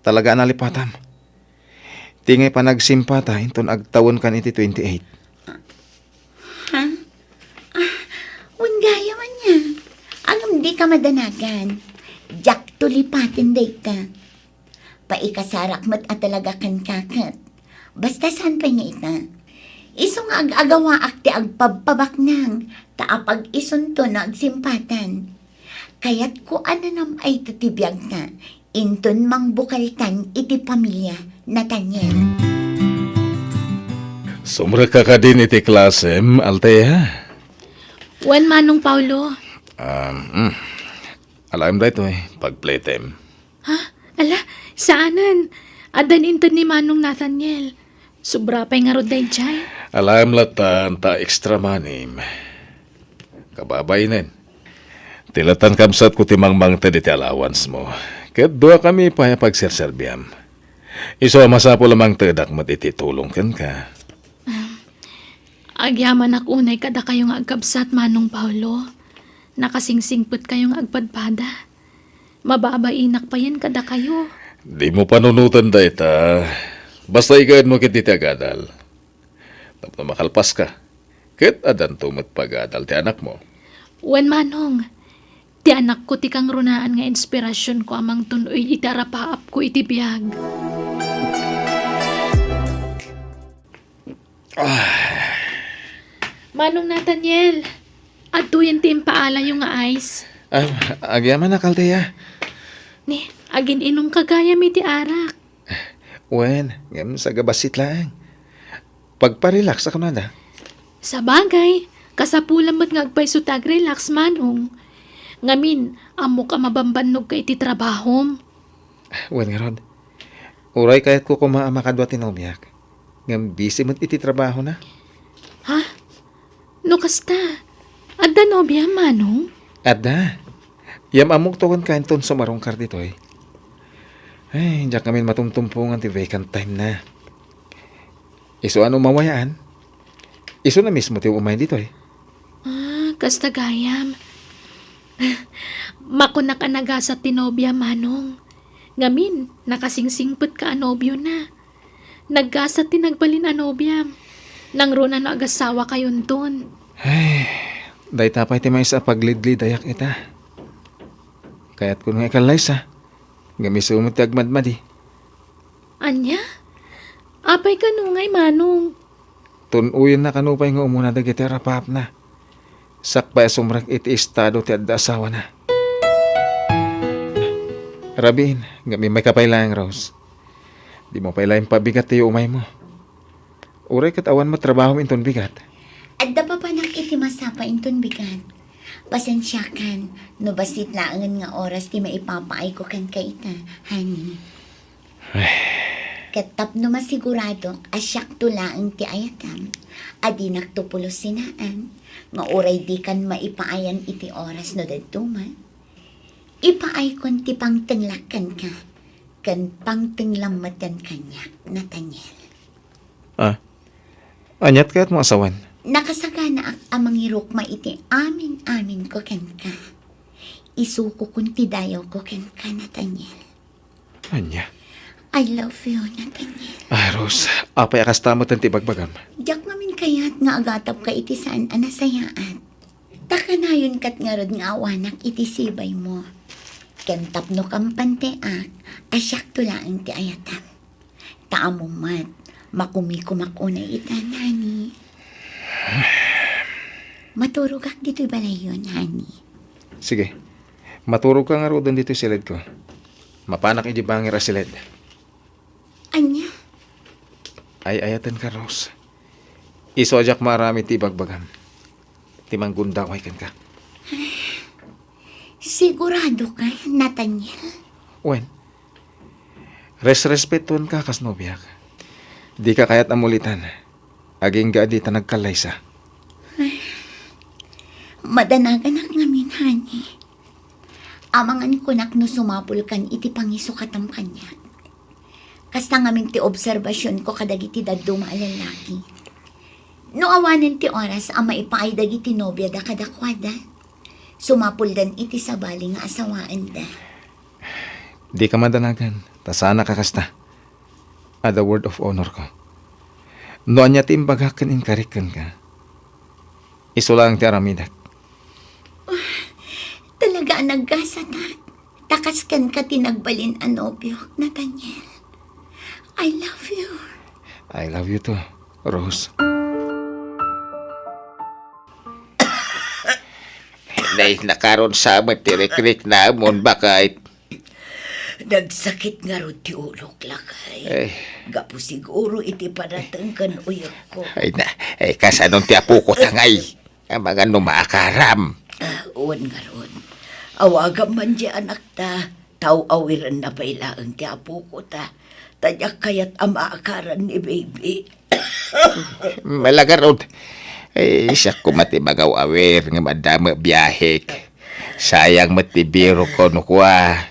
talaga a nalipatam. Ti ngay panagsimpata inton agtawenkan iti twenty-eight. Ha? Ah, wen gayam ania. Ngem dika madanagan. Diakto lipaten dayta. Paikasarak met a talaga kenka ket. Basta saan pay nga ita. Isu nga ag-agawaak ti agpabpabaknang, ta apag-isunto no agsimpatan. Kayatko a nanam-ayto ti biagta, inton mangbukeltan iti pamilia, Nathaniel. Sumrekka kadin iti klasem, Althea? Wen, Manong Paulo. Um, mm. Alaem daytoy, pagpletem. Ha? Ala, saanen. Addan inted ni Manong Nathaniel. Sobra pay ngarud daydiay. Alaem latta ta extra money. Kababainen. Ti lattan kabsatko ti mangmangted iti allowance mo. Ket duakami pay a pagserserbiam. Isu a masapul a mangtedak met iti tulong kenka. Ah, Agyamanak unay kadakayo nga agkabsat, Manong Paolo. Nakasingsingpetkayo nga agpadpada. Mababainak payen kadakayo. Dimo panunoten dayta. Basta ikaedmo ketdi ti agadal. Tapno makalpaska, ket addanto met pagadal ti anakmo. Wen, Manong. Ti anakko ti kangrunaan nga inspirasionko a mangtun-oy iti arapaapko iti biag. Manong Nathaniel, adtoyen ti impaalayo nga ice. Ah, agyamanak, Althea. Ni, agin-inumka gayam iti arak. Wen, ngem sagabassit laeng. Pagparelax a kunada. Sabagay, kasapulan met nga agpayso ti agrelax, Manong. Ngamin, ammok a mabambannogka iti trabahom. Wen ngarud, uray kayatko koma a makadua ti nobiak, ngem busy met iti trabahona. Ha? No kasta, adda nobiam, Manong? Adda. Yam-ammokto kenka inton sumarungkar ditoy. Ay, diak ngamin matumtumpongan ti vacant time na. Isu a no mawayaan, isuna mismo ti umay ditoy. Ah, kasta gayam. Makunak a nagasat ti nobia, Manong. Ngamin, nakasingsingpetka a nobiona. Naggasat ti nagbalin a nobiam. Nangruna no agasawakayonton. Ay, dayta pay ti maysa a paglidlidayak ita. Kayatko nga ikallaysa, ngem isu met ti agmadmadi. Ania? Apay kano ngay, Manong? Tun-oyenna kano pay nga umuna dagiti arapaapna. Sakbay a sumrek iti estado ti adda asawana. Rabiin, ngem immayka pay laeng, Rose. Dimo pay laeng pabigat ti umaymo. Uray ket awan met trabahom inton bigat. Adda papanak iti masapa inton bigat. Pasensiakan, no bassit laengen nga oras ti maipapaayko kenka ita, honey. Ay. Ket tapno masiguradok a siakto laeng ti ayatam, a dinakto pulos sinaan, nga uray dikan maipaayan iti oras no dadduma, ipaaykon ti pangtenglak kenka, ken pangtenglam metten kaniak, Nathaniel. Ah, aniat kayatmo a sawen? Nakasaganaak a mangirukma iti amin-aminko kenka. Isukokon ti dayawko kenka, Nathaniel. Ania? I love you, Nathaniel. Ah, Rose, apay a kasta metten ti ibagbagam? Diak ngamin kayat nga agatapka iti saan a nasayaat. Ta kanayon ket ngarud nga awanak iti sibaymo. Ken tapno kampanteak, a siakto laeng ti ayatam. Ta ammom met, makumikumak unay ita, honey. Maturogak ditoy balayyon, honey. Sige. Maturogka ngaruden ditoy siledko. Mapanak idiay bangir a siled. Ania? Ay-ayatenka, Rose. Isu a diak maaramid ti ibagbagam. Ti manggundaway kenka. Siguradoka, Nathaniel? Wen, resrespetuenka kas nobiak. Dika kayat a mulitan. Agingga a dita nagkallaysa. Madanaganak ngamin, honey. Amangan kunak no sumapulkan iti pangisukatam kaniak. Kasta ngamin ti obserbasionko kadagiti dadduma a lallaki. No awanen ti oras a maipaay dagiti nobiada kadakuada, sumapuldan iti sabali nga asawaenda. Dika madanagan, ta saanak a kasta. Adda word of honor ko. No ania ti imbagak ken inkarik kenka, isu laeng ti aramidek. Talaga a naggasatak. Ta kas kenka ti nagbalin a nobiok, Nathaniel. I love you. I love you too, Rose. Nay, nakaron sa met ti rikrik na mon bakay. Nagsakit ngarud ti ulok, lakay. Ay. Gapu siguro iti panateng ken uyekko. Ay na, ay, kasano ti apoko ta ngay? Amangan no maakaram. Ah, wen ngarud. Awagam man di anakta, ta aw-awirenna pay laeng ti apoko ta. Ta diak kayat a maakaran ni baby. Malagarod. Ay, siak koma ti mangaw-awir ngem adda met biahek. Sayang met ti birok no kua.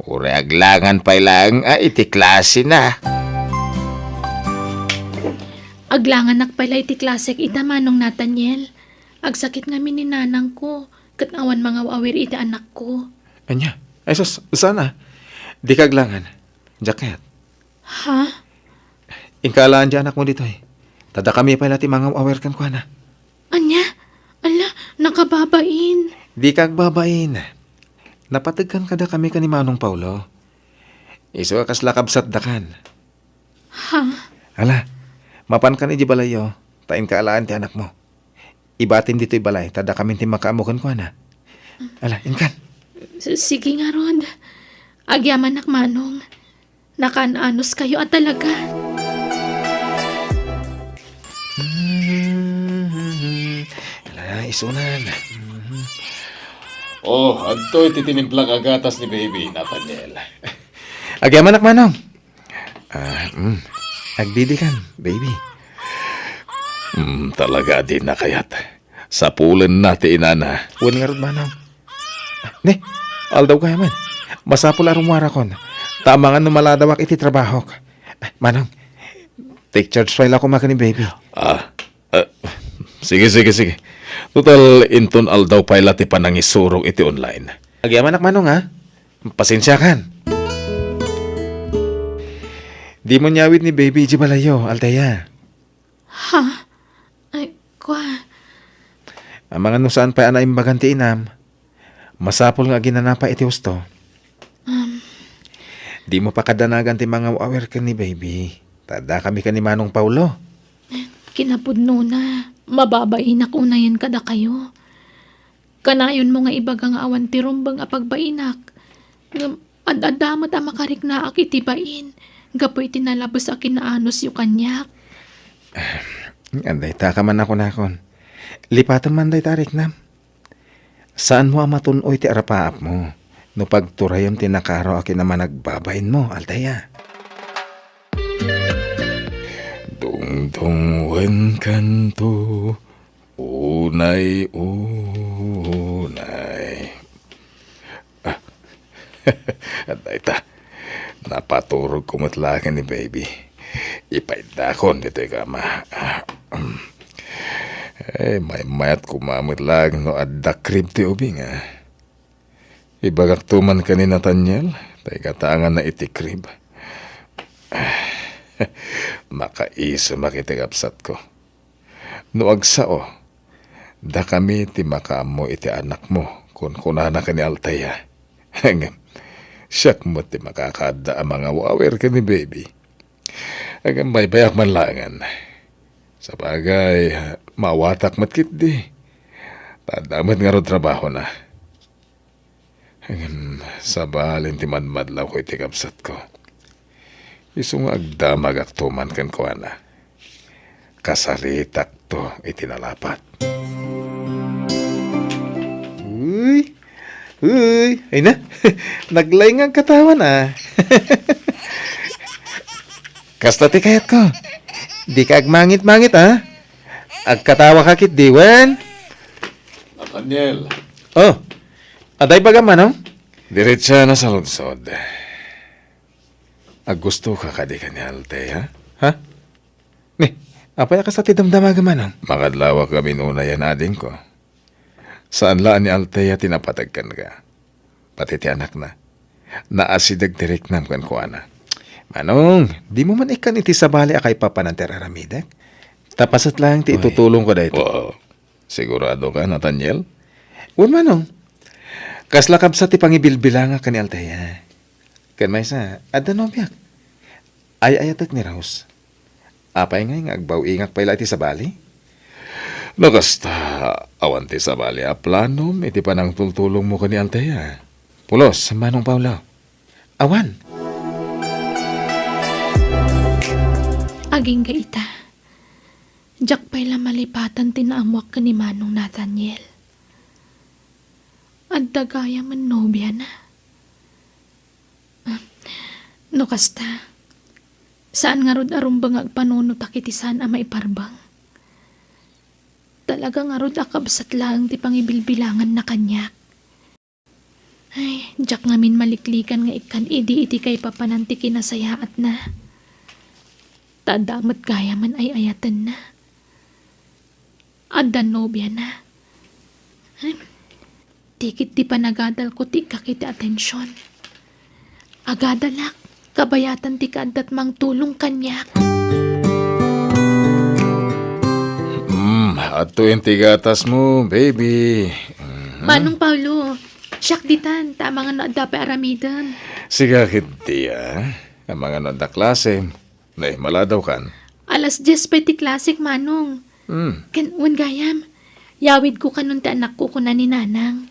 Uray aglangan pay laeng a iti klasena. Aglanganak pay la iti klasek ita, Manong Nathaniel. Agsakit ngamin ni nanangko, ket awan mangaw-awir iti anakko. Ania? Ay sus, saan a? Dika aglangan. Diak kayat. Ha? Inka alaen ti anakmo ditoy. Ta dakami pay la ti mangaw-awir kenkuana. Ania? Ala, nakababain. Dika agbabain. Napateg kan kadakami ken ni Manong Paulo. Isu a kasla kabsatdakan. Ha? Ala, mapankan idiay balayyo, ta inka alaen ti anakmo. Ibatim ditoy balay, ta dakamin ti makaammo kenkuana. Ala, inkan. S-, sige ngarud. Agyamanak, Manong. Nakaan-anos kayo a talaga. Ala, isunan. Oh, adtoy ti tinimplang a gatas ni baby, Nathaniel. Agyamanak, Manong. Ah, mm. Agdidikan, baby. Mm, talaga a dina kayat. Sapulenna ti inana. Wen ngarud, Manong. Ne, aldaw gayam. Masapul a rumuarakon. Ta amangan no maladawak iti trabahok. Manong, take charge pay la koma ken ni baby. Ah, ah, sige, sige, sige. Total, inton aldaw pay la ti panangisurok iti online. Agyamanak, Manong, ha? Pasensiakan. Dimo inyawid ni baby idiay balayyo, Althea. Ha? Ay, kua. Amangan no saan pay a naimbagan ti inam, masapul nga aginana pay iti husto. Um. Dimo pakadanagan ti mangaw-awir ken ni baby. Ta dakami ken ni Manong Paulo. Kinapudnona, mababainak unayen kadakayo. Kanayonmo nga ibaga nga awan ti rumbeng a pagbainak. Ngem ad-adda met a makariknaak iti bain gapu iti nalabes a kinaanosyo kaniak. Dayta ka man a kunakon. Lipatem man dayta a riknam. Saanmo a matun-oy ti arapaapmo no pagturayem ti nakaro a kinamanagbabainmo, Althea. Dungdung wen kanto, unay, unay. Ah, dayta, napaturogko met laeng ni baby. Ipaidakon ditoy kama. Ah, mm. Eh, maymayat koma met laeng no adda crib ti ubing, ah. Ibagakto man ken ni Nathaniel, ta igatanganna iti crib. Makaisumak iti kabsatko. No agsao, dakami ti makaammo iti anakmo, kunkunana ken ni Althea. Ngem, siak met ti makakaadda a mangaw-awir ken ni baby. Ngem baybayak man laengen. Sabagay, maawatak met ketdi. Ta adda met ngarud trabahona. Ngem, sabali ti madmadlawko iti kabsatko. Isu nga agdamagakto man kenkuana. Kasaritakto iti nalapat. Uy! Uy! Ay na! Naglaing nga agkatawan, ah. Kasta ti kayatko. Dika agmangit-mangit, ah. Agkatawa ka ketdi wen. Nathaniel. Oh. Adda ibagam, Manong? Diretsa na sa ludsod. Aggustoka kadi ken ni Althea? Ha? Ne, apay a kasta ti damdamagam, Manong? Makadlawak kami unayen, adingko. Saan la a ni Althea ti napateg kenka. Pati ti anakna. Naasideg ti riknam kenkuana. Manong, dimo man ikkan iti sabali a kaipapanan ti ar-aramidek? Ta paset laeng ti Uy. Itutulongko daytoy. Wow. Sigurado ka, Nathaniel? Wen, Manong. Kasla kabsat ti pangibilbilangak ken ni Althea. Ken maysa, adda nobiak. Ay-ayatek ni Rose. Apay ngay nga agbaw-ingak pay la iti sabali? No kasta, awan ti sabali a planom iti panangtultulongmo ken ni Althea? Pulos, Manong Paolo. Awan. Agingga ita. Diak pay la malipatan ti naammoak ken ni Manong Nathaniel. Adda gayam a nobiana. No kasta, saan ngarud a rumbeng nga agpanunotak iti saan a maiparbeng. Talaga ngarud a kabsat laeng ti pangibilbilanganna kaniak. Ay, diak ngamin maliklikan nga ikkan idi iti kaipapanan ti kinasayaatna. ta adda met gayamen ay-ayatenna. Adda nobiana. Hmm. Ti ket ti panagadalko ti ikkak iti atension. Agadalak, kabayatan ti kaaddat mangtulong kaniak. Hmm, adtoyen ti gatas mo, baby. Mhm. Manong Paulo, siak ditan, ta amangan no adda pay aramidem. Siga ketdi, a. Amangan no adda klasem. Nay, maladaw kan? Alas dies pay ti klasek, Manong. Hmm. Ken, wen gayam, yawidko kanon ti anakko, kuna ni Nanang.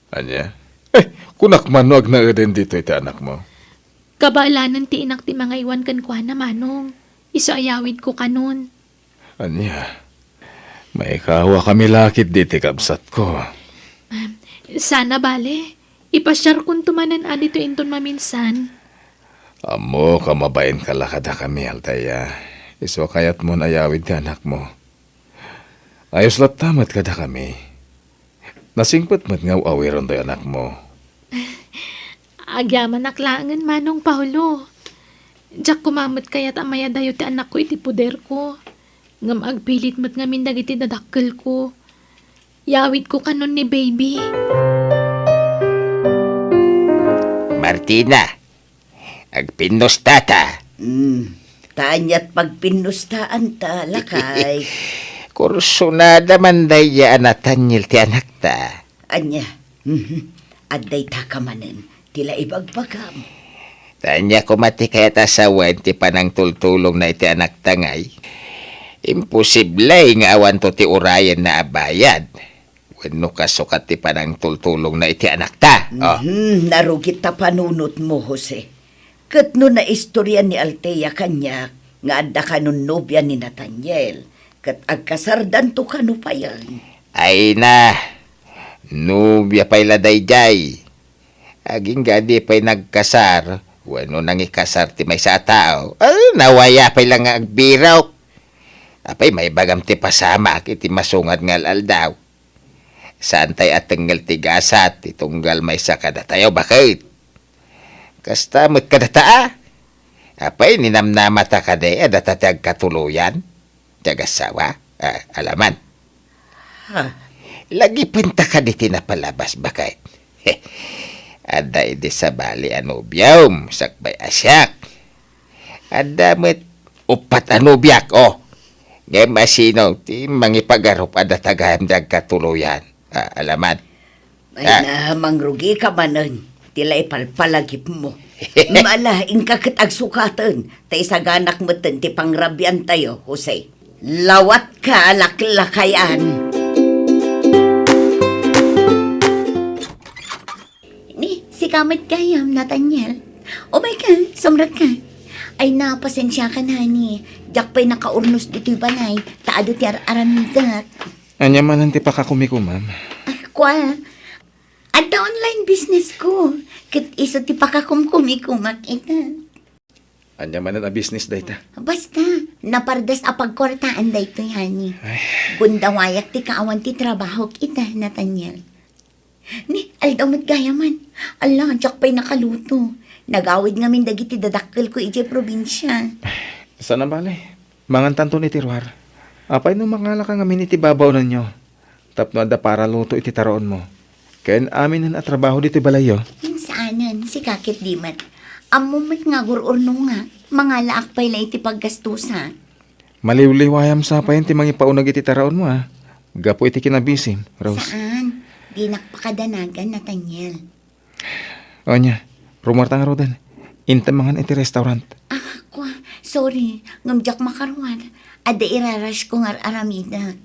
Ania? Eh, kunak man no agnaeden ditoy ti anakmo. Kabaelanen ti inak ti mangaywan kenkuana, Manong. Isu a yawidko kanon. Ania? Maikawakami la ketdi ti kabsatko. Ah, sana bale. Ipasiarkonto manen a ditoy inton maminsan. Ammok a mabainka la kadakami, Althea. Isu a kayatmon a yawid ti anakmo. Ayos latta met kadakami. Nasingpet met nga aw-awiron toy anakmo. Agyamanak laengen, Manong Paulo. Diak koma met kayat a mayadayo ti anakko iti poderko. Ngem agpilit met ngamin dagiti dadakkelko. Yawidko kanon ni baby. Martina, agpinnustata. Hmm, ta aniat pagpinnustaanta, lakay? Kursunada man dayta a Nathaniel ti anakta. Ania? Mhm. Adda itaka manen ti la ibagbagam. Ta ania koma ti kayat a sawen ti panangtultulongna iti anakta ngay? Imposible nga awanto ti urayenna a bayad. Wenno kasukat ti panangtultulongna iti anakta. Oh. Mhm, narugit ta panunotmo, Jose. Ket no naistorian ni Althea kaniak nga adda kanon nobia ni Nathaniel, ket agkasardanto kano payen. Ay na, nobia pay la daydiay. Agingga di pay nagkasar, wenno nangikasar ti maysa a tao, ah, nawaya pay la nga agbirok. Apay, maibagam ti pasamak iti masungad nga al-aldaw. Saantay a tengngel ti gasat ti tunggal maysa kadatayo, baket? Kasta met kadata, a. Apay, ninamnamata kadi a data ti agkatuloyan? Ti agassawa? Ah, alaman. Ha? Lagipenta kadi ti napalabas, baket? Adda idi sabali a nobiom, sakbay a siak. Adda met uppat a nobiak, oh. Ngem asino ti mangipagarup a data gayam ti agkatuloyan? Ah, alaman. Ay, ah, na, mangrugika manen ti la ipalpalagipmo. Ala, inka ket agsukaten, ta isaganak metten ti pangrabiantayo, Jose. Lawatka a laklakayan. Ni, sika met gayam, Nathaniel. Umayka, sumrekka. Ay na, pasensiaka, honey. Diak pay nakaurnos ditoy balay, ta adu ti ar-aramidek. Ania manen ti pakakumikumak? Ah, kua, adda online business ko. Ket isu ti pakakumkumikumak ita. Ania manen a business dayta? Basta, napardas a pagkuartaan daytoy, honey. Ay. Gundawayak ti kaawan ti trabahok ita, Nathaniel. Ni, aldaw met gayaman. Ala, diak pay nakaluto. Nagawid ngamin dagiti dadakkelko idiay probinsia. Sana bale. Mangantanton iti ruar. Apay no mangalaka ngamin iti babaonanyo? Tapno adda paraluto iti taraonmo. Ken aminen a trabaho ditoy balayyo. Saanen, sika ket di met. Ammom met nga agur-urnongak, mangalaak pay la iti paggastosak. Maliwliwayam sa pay ti mangipauneg iti taraonmo, a. Gapu iti kinabisim, Rose. Saan? Dinak pakadanagan, Nathaniel. O nia, rumuarta ngaruden. Intem mangan iti restaurant. Ah, kua, sorry. Ngem diak makaruar. Adda irarashko nga ar-aramidek.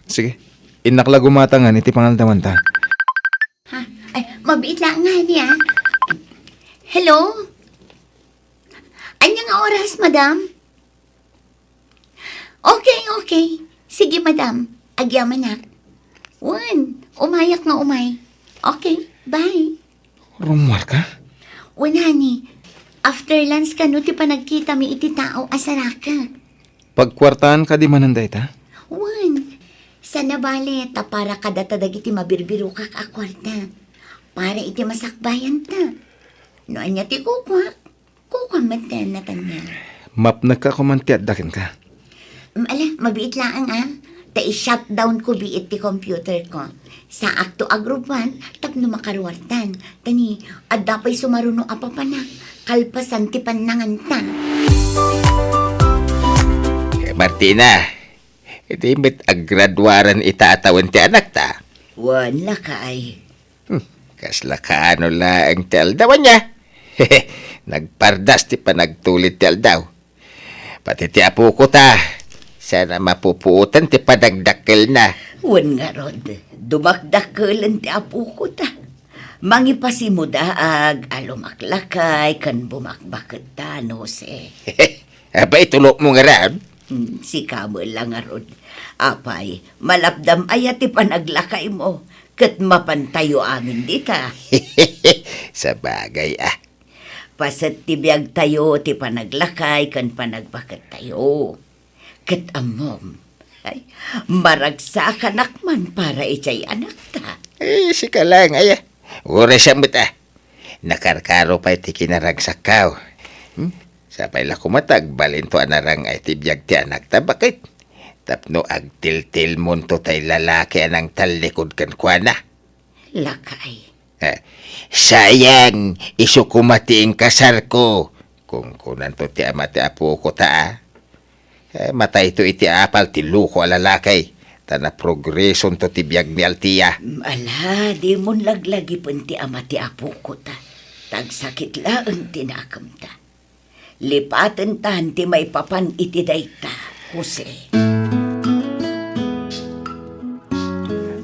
Sige, innak la gumatangan iti pangaldawan ta. Ha? Ay, mabiit la nga ni, ah. Hello? Ania nga oras, madam? Okay, okay. Sige, madam. Agyamanak. Wen, umayak nga umay. Okay, bye. Rumuarka? Wen, honey. After lunch kano ti panagkitami iti tao a sarakek. Pagkuartaan kadi manen dayta? Wen. Sana bale, ta para kadata dagiti mabirbirokak a kuarta. Para iti masakbayanta. No ania ti kukuak, kukuam met, Nathaniel. Mapnekka koma ti adda kenka. Mm, ala, mabiit laeng, a. Ta i-shutdown ko biit ti computer ko. Saakto a grubuan tapno makaruartan. Ta ni, adda pay sumaruno a papanak, kalpasan ti pannanganta. Eh, Martina, di met aggraduaran ita a tawen ti anakta? Wen, lakay. Hmm, kasla kaano laeng ti aldaw, ania? Nagpardas ti panagtulid ti aldaw. Pati ti apokota, saan a mapupuotan ti panagdakkelna. Wen ngarud, dumakdakkelen ti apokota. Mangipasimudaag a lumaklakay ken bumakbaket ta, Jose. Apay, tulokmo ngarud? Hmm, sika met la ngarud. Apay, malapdam aya ti panaglakaymo, ket mapantayo amin dita. Sabagay, a. Paset ti biagtayo ti panaglakay ken panagbakettayo. Ket ammom, ay, maragsakanak man para idiay anakta. Eh, sika laeng, aya. Uray siak met, a. Nakarkaro pay ti kinaragsakko. Hmm? Sapay la koma ta agbalinto a narang-ay ti biag ti anakta, baket? Tapno agtiltilmonto tay lalaki a nangtallikud kenkuana. Lakay. Eh, sayang, isu koma ti inkasarko. Kunkunanto ti ama ti apokota, a. Eh, matayto iti apal ti loko a lalaki, ta naprogresonto ti biag ni Althea. Mm, ala, dimon laglagipen ti ama ti apokota. Ta agsakit laeng ti nakemda. Lipatentan ti maipapan iti dayta, Jose.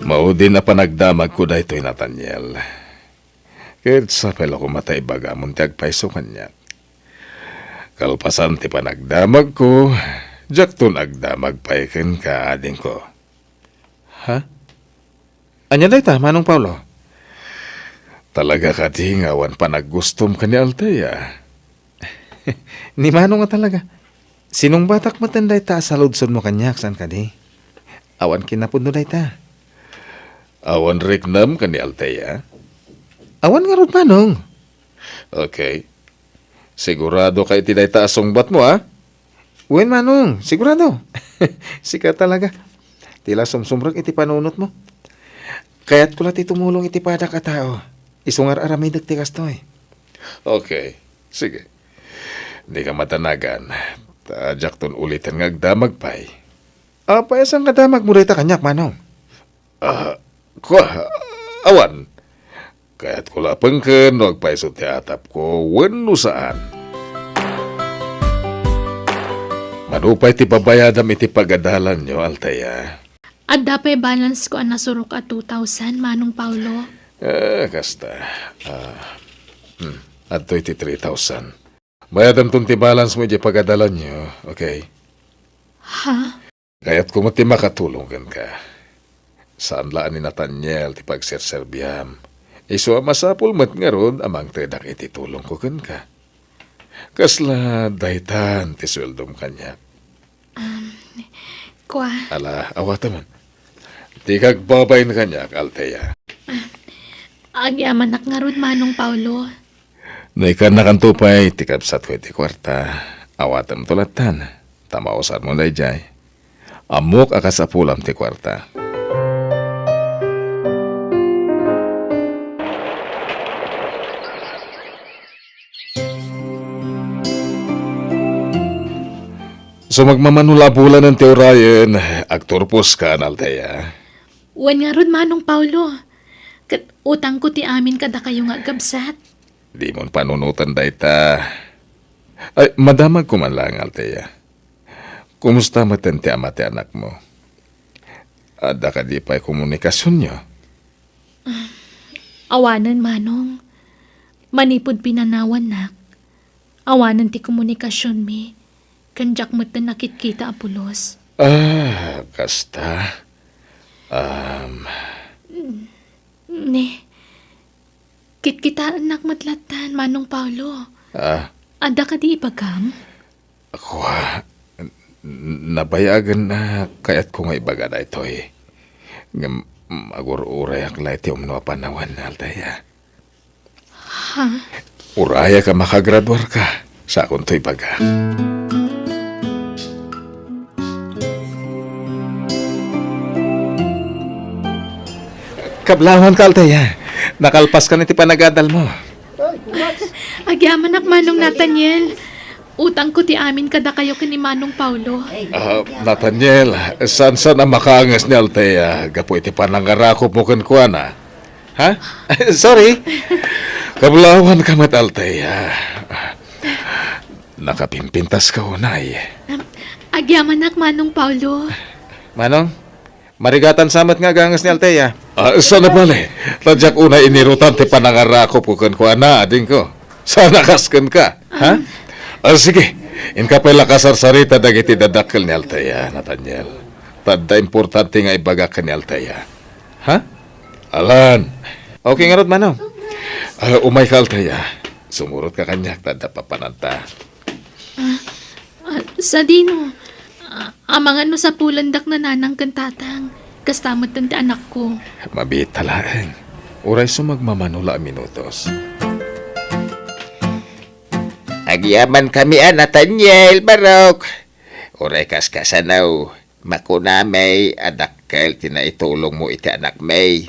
Maudin a panagdamagko daytoy, Nathaniel. Ket sapay la koma ta ibagamon ti agpayso kaniak. Kalpasan ti panagdamagko, diakton agdamag pay kenka, adingko. Ha? Ania dayta, Manong Paulo? Talaga kadi nga awan panaggustom ken ni Althea? Ni Manong a talaga. Sinungbatak metten dayta a saludsodmo kaniak, saan kadi? Awan kinapudno dayta. Awan riknam ken ni Althea? Awan ngarud, Manong. Okay. Sigurado ka iti dayta a sungbatmo, a? Wen, Manong, sigurado. Sika talaga. Ti la sumsumrek iti panunotmo. Kayatko la ti tumulong iti padak a tao. Isu nga ar-aramidek ti kastoy. Okay. Sige. Dika madanagan. Ta diakton uliten nga agdamag pay. Apay a saan nga damagmo dayta kaniak, Manong? Ah, kua, awan. Kayatko la a pengken no agpayso ti atapko wenno saan. Mano pay ti babayadam iti pagadalanyo, Althea? Adda pay balance ko a nasurok a two thousand, Manong Paulo. Eh, kasta. Ah, hmm, adtoy ti three thousand. Bayadamton ti balance mo idiay pagadalanyo, okay? Ha? Kayatko met ti makatulong kenka. Saan la a ni Nathaniel ti pagserserbiam. Isu a masapul met ngarud a mangtedak iti tulongko kenka. Kasla daytan ti sueldom kaniak. Um, kua. Ala, awatem. Dika agbabain kaniak, Althea. Agyamanak ngarud, Manong Paulo. No ikannakanto pay ti kabsatko iti kuarta, awatemto lattan, ta mausarmo daydiay. Ammok a kasapulam ti kuarta. So, magmamano la a bulanen ti urayen, agturpos ka, Althea? Wen ngarud, Manong Paulo. Ket utangko ti amin kadakayo nga agkabsat. Dimon panunoten dayta. Ay, madamagko man laeng, Althea. Kumusta metten ti ama ti anakmo? Adda kadi pay komunikasionyo? Ah, awanen, Manong. Manipud pinanawannak, awanen ti komunikasionmi, ken diak metten nakitkita a pulos. Ah, kasta. Um. Ne, kitkitaennak met lattan, Manong Paulo. Ah. Adda kadi ibagam? Kua, n-, nabayagen a kayatko nga ibaga daytoy. Ngem agur-urayak la iti umno a panawen, Althea. Ha? Urayak a makagraduarka, sakonto ibaga. Kablawanka, Althea. Nakalpaskan iti panagadalmo. Agyamanak, Manong Nathaniel. Utangko ti amin kadakayo ken ni Manong Paulo. Ah, Nathaniel, saan-saan a makaanges ni Althea gapu iti panangarakopmo kenkuana? Ha? Sorry. Kablawanka met, Althea. Nakapimpintaska unay. Agyamanak, Manong Paulo. Manong, marigatan sa met nga aganges ni Althea. Ah, saan a bale? Ta diak unay inirutan ti panangarakopko kenkuana, adingko. Saan a kas kenka, ha? Ah, sige, inka pay la kasarsarita dagiti dadakkel ni Althea, Nathaniel. Ta adda importante nga ibagak ken ni Althea. Ha? Alan. Okay ngarud, Manong. Ah, umayka, Althea. Sumurotka kaniak ta adda papananta. Ah, sadino? Ah, amangan no sapulendak nanang ken tatang. Kasta metten ti anakko. Mabiit ta laeng. Uray sumagmamano la a minutos. Agyamankami a, Nathaniel, Barok. Uray kaskasano, makunami a dakkel ti naitulongmo iti anakmi.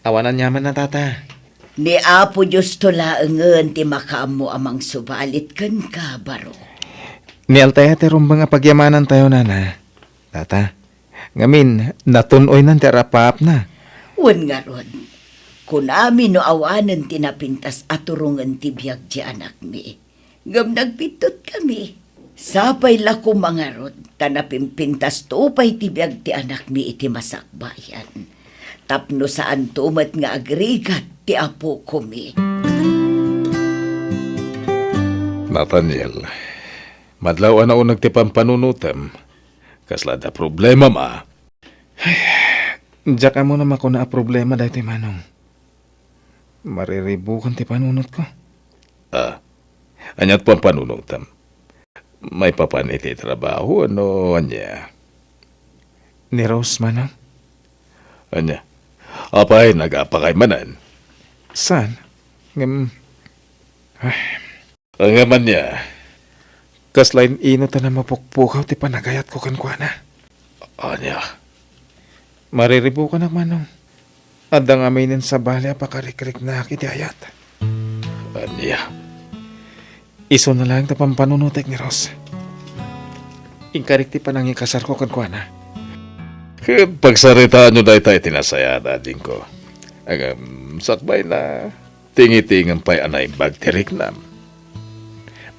Awan aniamanna, Tata. Ni Apo Diosto laengen ti makaammo a mangsubalit kenka, Barok. Ni Althea ti rumbeng a pagyamanantayo, Nana. Tata, ngamin, natun-oynan ti arapaapna. Wen ngarud, kunami no awanen ti napintas a turongen ti biag ti anakmi. Ngem nagbittotkami. Sapay la koma ngarud ta napimpintasto pay ti biag ti anakmi iti masakbayan. Tapno saanto met nga agrigat ti apokomi. Nathaniel, madlaw a nauneg ti pampanunotem. Kasla adda problemam a? Ay, diak ammo no makuna a problema daytoy, Manong. Mariribukan ti panunotko. Ah, ania ti pampanunotem? Maipapan iti trabaho, ano, ania? Ni Rose, Manong. Ania? Apay, nagapakay manen? Saan? Ngem, ay. Ngem ania? Kasla in-ino ta namapukpukaw ti panagayatko kenkuana. Ania? Mariribukanak, Manong. Adda ngamin sabali a pakarikriknak iti ayat. Ania? Isuna laeng ta pampanunotek ni Rose. Inkarik ti panangikasarko kenkuana. Ket pagsaritaanyo dayta iti nasayaat, adingko. Ngem, sakbayna, tingitingem pay a naimbag ti riknam.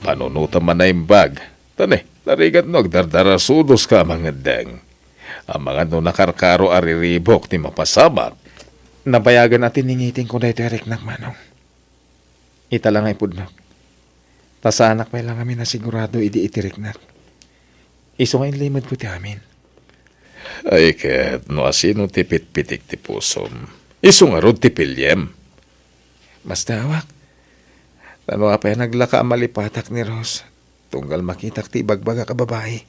Panunotem a naimbag. Ta ne, narigat no agdardarasudoska a mangeddeng. Amangan no nakarkaro a riribuk ti mapasamak. Nabayagen a tiningitingko daytoy a riknak, Manong. Ita la nga ipudnok. Ta saanak pay la ngamin a sigurado idi iti riknak. Isu nga inlimedko ti amin. Ay ket, no asino ti pitpitik ti pusom, isu ngarud ti piliem. Mastaawak. Tano apay a naglaka a malipatak ni Rose, tunggal makitak ti ibagbagak a babai.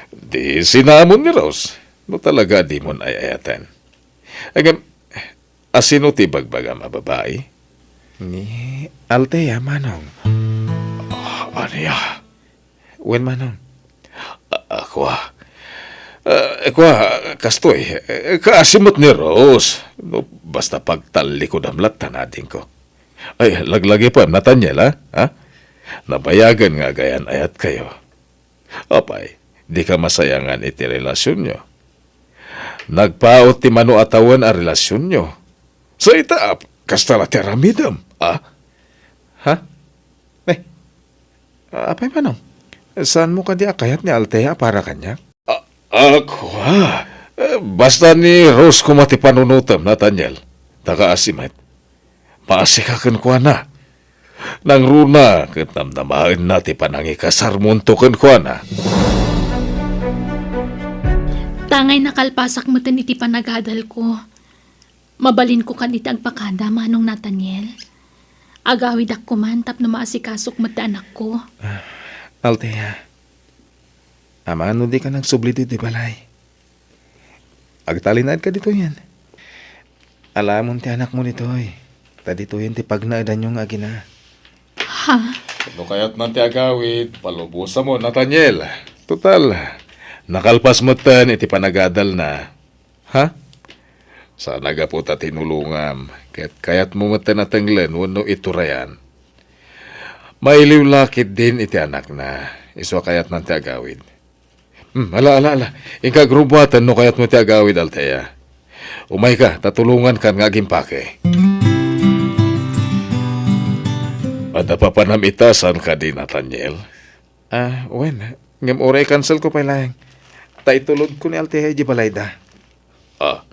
Di sinamon ni Rose, no talaga a dimon ay-ayaten. Ngem, asino ti ibagbagam a babai? Ni Althea, Manong. Ah, ania? Wen, Manong. A-, a, kua. A, kua, kastoy, e, kaasi met ni Rose. No, basta pagtallikudam latta, adingko. Ay, laglagipem, Nathaniel, a? Ha? Nabayagen nga agayan-ayatkayo. Apay, dika masayangan iti relasionyo. Nagpaut ti mano a tawen a relasionyo. Sa ita, ap-, kasta la ti aramidem, a? Ha? Ne? Apay, Manong? Saanmo kadi a kayat ni Althea a para kaniak? A, a, kua. E, basta ni Rose koma ti panunotem, Nathaniel. Ta kaasi met. Maasika kenkuana. Nangruna ket namnamaenna ti panangikasarmonto kenkuana. Tangay nakalpasak metten iti panagadalko. Mabalinko kadi ti agpakada, Manong Nathaniel? Agawidakko man tapno maasikasok met ti anakko. Ah, Althea, amangan no dika nagsubli ditoy balay. Agtalinaedka ditoyen. Alamon ti anakmo ditoy, ta ditoyen ti pagnaedanyo nga agina. Ha? No kayatnan ti agawid, palubosamon, Nathaniel. Total, nakalpas metten iti panagadalna. Ha? Saan a gapu ta tinulongam, ket kayatmo met a tenglen wenno iturayan. Mailiw la ketdin iti anakna, isu a kayatnan ti agawid. Hmm, ala, ala, ala. Inka agrubbuaten no kayatmo ti agawid, Althea. Umayka, ta tulongankan nga agimpake. Adda papanam ita, saan kadi, Nathaniel? Ah, wen, ngem uray i-cancelko pay laeng. Ta itulodko ni Althea idiay balayda. Ah,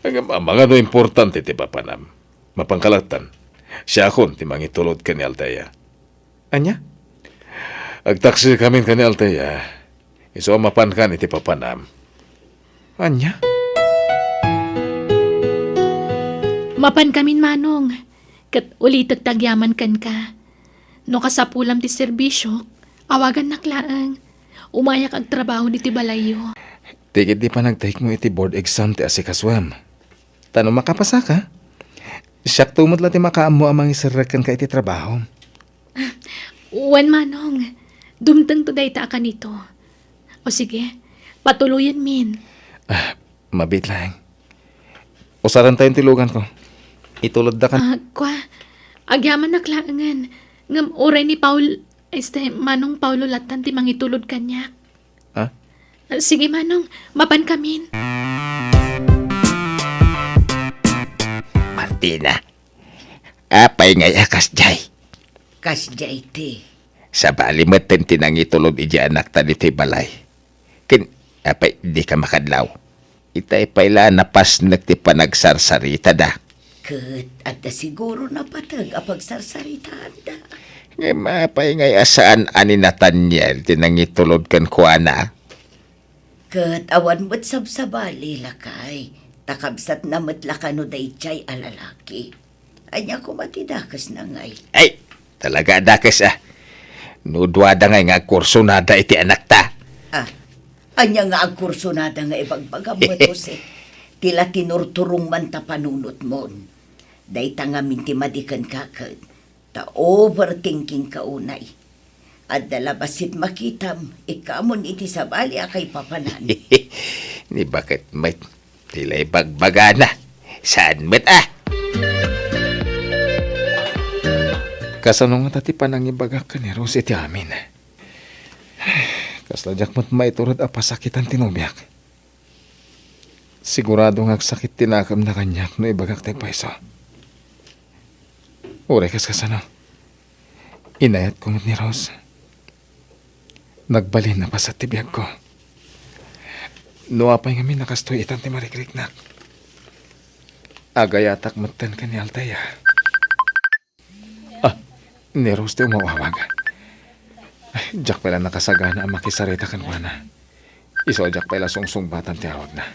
ngem amangan no importante ti papanam. Mapanka lattan. Siakon ti mangitulod ken ni Althea. Ania? Agtaksikamin ken ni Althea. Isu a mapankan iti papanam. Ania? Mapankamin, Manong. Ket ulitek ti agyaman kenka. No kasapulam ti serbisiok, awagannak laeng. Umayak agtrabaho ditoy balayyo. Ti ketdi panagtayekmo iti board exam ti asikasuem. Ta no makapasaka, siakto met la ti makaammo a mangiserrek kenka iti trabaho. Wen, Manong. Dumtengto dayta a kanito. O sige, patuloyenmin. Ah, mabiit laeng. Usarentayon ti luganko. Itulodda kan— Ah, kua, agyamannak laengen. Ngem uray ni Paul, este, Manong Paulo lattan ti mangitulod kaniak. Ha? Ah, sige, Manong, mapankamin. Martina, apay ngay a kasdiay? Kasdiay ti. Sabali metten ti nangitulod idiay anakta ditoy balay. Ken, apay, dika makadlaw? Itay pay la a napasnek ti panagsarsaritada. Ket adda siguro napateg a pagsarsaritaanda. Ngem apay ngay a saan a ni Nathaniel ti nangitulod kenkuana? Ket awan met sabsabali, lakay, ta kabsatna met la kano daydiay a lalaki. Ania koma ti dakesna ngay? Ay, talaga a dakes, a. No duada ngay nga agkursonada iti anakta. Ah, ania nga agkursonada nga ibagbagam met, Jose? Ti la tinurturong man ta panunotmon. Dayta ngamin ti madi kenka ket ta overthinking ka unay. Adda la bassit makitam, ikkamon iti sabali a kaipapanan. Ni baket met, ti la ibagbagana. Saan met, a? Kasano ngata ti panangibagak ken ni Rose iti amin? Kasla diak met maiturod a pasakitan ti nobiak. Sigurado nga agsakit ti nakemna kaniak no ibagak ti agpayso. Uray kas kasano, inayatko met ni Rose. Nagbalin a paset ti biagko. No apay ngamin a kastoy itan ti marikriknak, agayatak metten ken ni Althea. Ah, ni Rose ti umawawag. Ay, diak pay la nakasagana a makisarita kenkuana. Isu a diak pay la sungsungbatan ti awagna.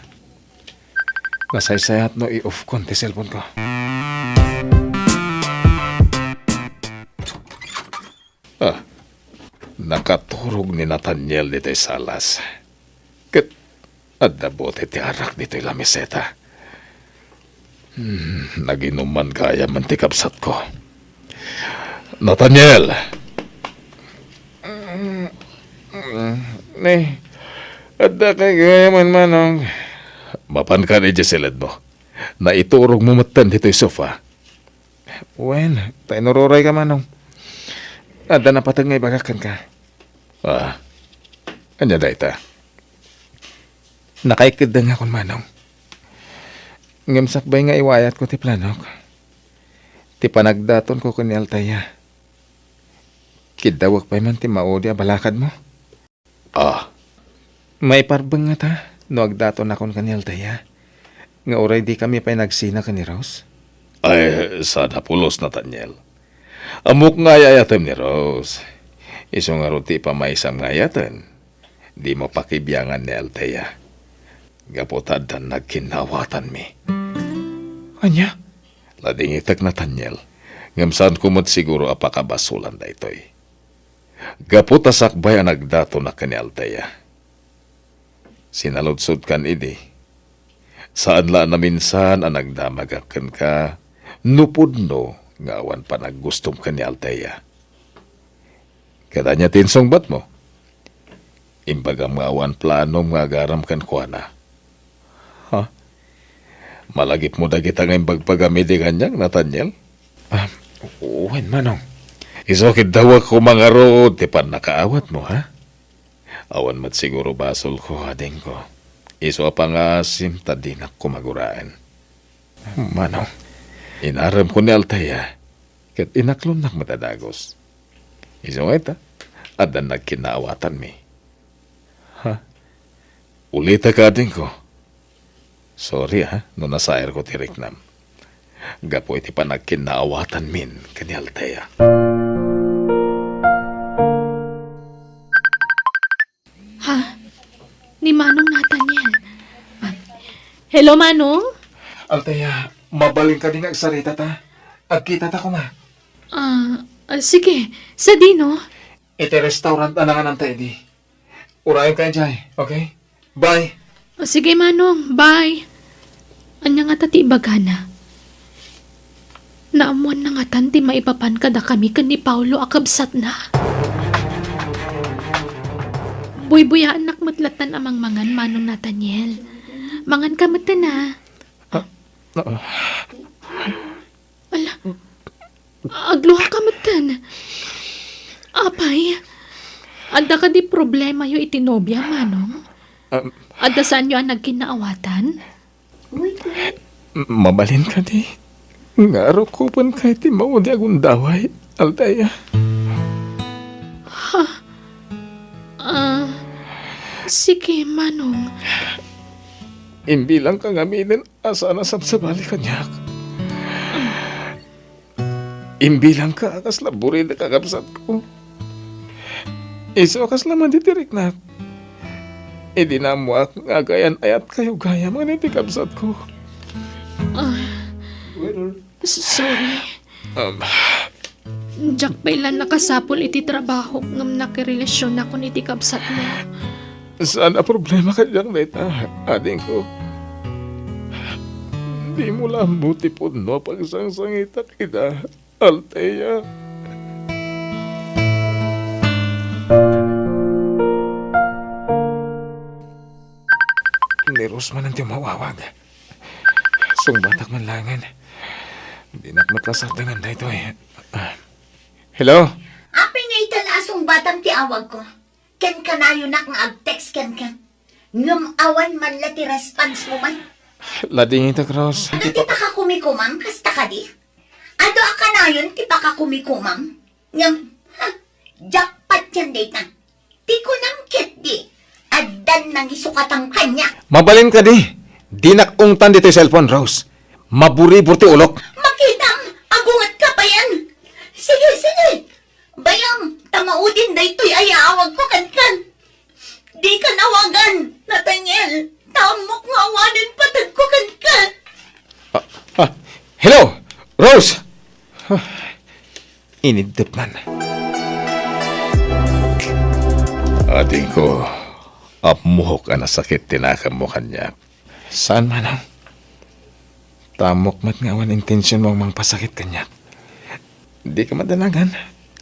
Nasaysayat no i-off kon ti cellphone ko. Ah, nakaturog ni Nathaniel ditoy salas. Ket adda bote ti arak ditoy lameseta. Hmm, naginuman gayamen ti kabsatko. Nathaniel! Ni, adda kay gayamen, Manong. Mapankan idiay siledmo. Naiturogmo metten ditoy sofa. Wen, ta inurorayka, Manong. Adda napateg nga ibagak kenka. Ah, ania dayta? Nakaikeddengakon, Manong. Ngem sakbay nga iwayatko ti planok, ti panagdatonko ken ni Althea. Kiddawek pay man ti maudi a balakadmo. Ah. Maiparbeng ngata no agdatonakon ken ni Althea, nga uray dikami pay nagsina ken ni Rose? Ay, saan a pulos, Nathaniel. Ammok nga ay-ayatem ni Rose. Isu ngarud ti ipamaysam nga ayaten. Dimo pakibiangan ni Althea. Gapu ta addan nagkinnaawatanmi. Ania? Ladingitek, Nathaniel. Ngem saanko met siguro a pakabasolan daytoy. Gapu ta sakbay a nagdatonak ken ni Althea. Sinaludsodkan idi. Saan la a naminsan a nagdamagak kenka no pudno nga awan panaggustom ken ni Althea. Ket ania ti insungbatmo? Imbagam nga awan planom nga agaram kenkuana. Ha? Malagipmo dagita nga imbagbagam idi kaniak, Nathaniel? Ah, wen, Manong. Isu ket dawek koma ngarud ti pannakaawatmo, ha? Awan met siguro basolko, adingko. Isu a pangaasim ta dinak koma guraen. Manong, inaremko ni Althea, ket inaklonnak met a dagus. Isu nga ita, addan nagkinnaawatanmi. Ha? Ulitek, adingko. Sorry, ha, no nasairko ti riknam. Gapu iti panagkinnaawatanmin ken ni Althea. Ha? Ni Manong Nathaniel. Ah, hello, Manong? Althea, mabalin kadi nga agsaritata? Agkitata koma? Ah, ah, sige. Sadino? Iti restaurant a nangananta idi. Urayenka idiay, okay? Bye. Ah, sige, Manong. Bye. Ania ngata ti ibagana? Naammoanna ngatan ti maipapan kadakami ken ni Paolo a kabsatna? Buybuyaennak met lattan a mangmangan, Manong Nathaniel. Manganka metten, a. Ah, ah. Ala, agluaka metten. Apay, adda kadi problemayo iti nobia, Manong? Um, adda saanyo a nagkinnaawatan? M-, mabalin kadi nga arukobenka iti maudi a gundaway, Althea? Ha? Ah, sige, Manong. Imbilangka ngaminen a saan a sabsabali kaniak. Imbilangka a kasla buridek a kabsatko. Isu a kasla madi ti riknak. Idi naammoak nga agayan-ayatkayo gayam ken iti kabsatko. Ah, s-, sorry. Um, Diak pay la nakasapul iti trabahok ngem nakirelasyonak iti kabsatmo. Saan a problema kaniak dayta, adingko. Dimo la ammo ti pudno a pagsangsangitak ida, Althea. Ni Rose manen ti umawawag. Sungbatak man laengen. Dinak met la sardengen daytoy. Hello? Apay nga ita la a sungbatam ti awagko? Ken kanayonak nga ag-text kenka. Ngem awan man la ti response mo man. Ladingitek, Rose. Adu ti pakakumikumam, kasta kadi? Adu a kanayon ti pakakumikumam? Ngem, ha, jackpot yan dayta. Ti kunam ketdi, addan nangisukatam kaniak. Mabalin kadi, dinak ungtan ditoy cellphone, Rose. Maburibur ti ulok. Makitam, agungetka payen. Sige, sige. Bayam, ta maudin daytoy a yaawagko kenka. Dika awagan, Nathaniel, ta ammok nga awanen patedko kenka. Ah, ah, hello, Rose! Ah, iniddep man. Adingko, ammok a nasakit ti nakemmo kaniak. Saan, Manong? Ta ammok met nga awan intensionmo a mangpasakit kaniak. Dika madanagan,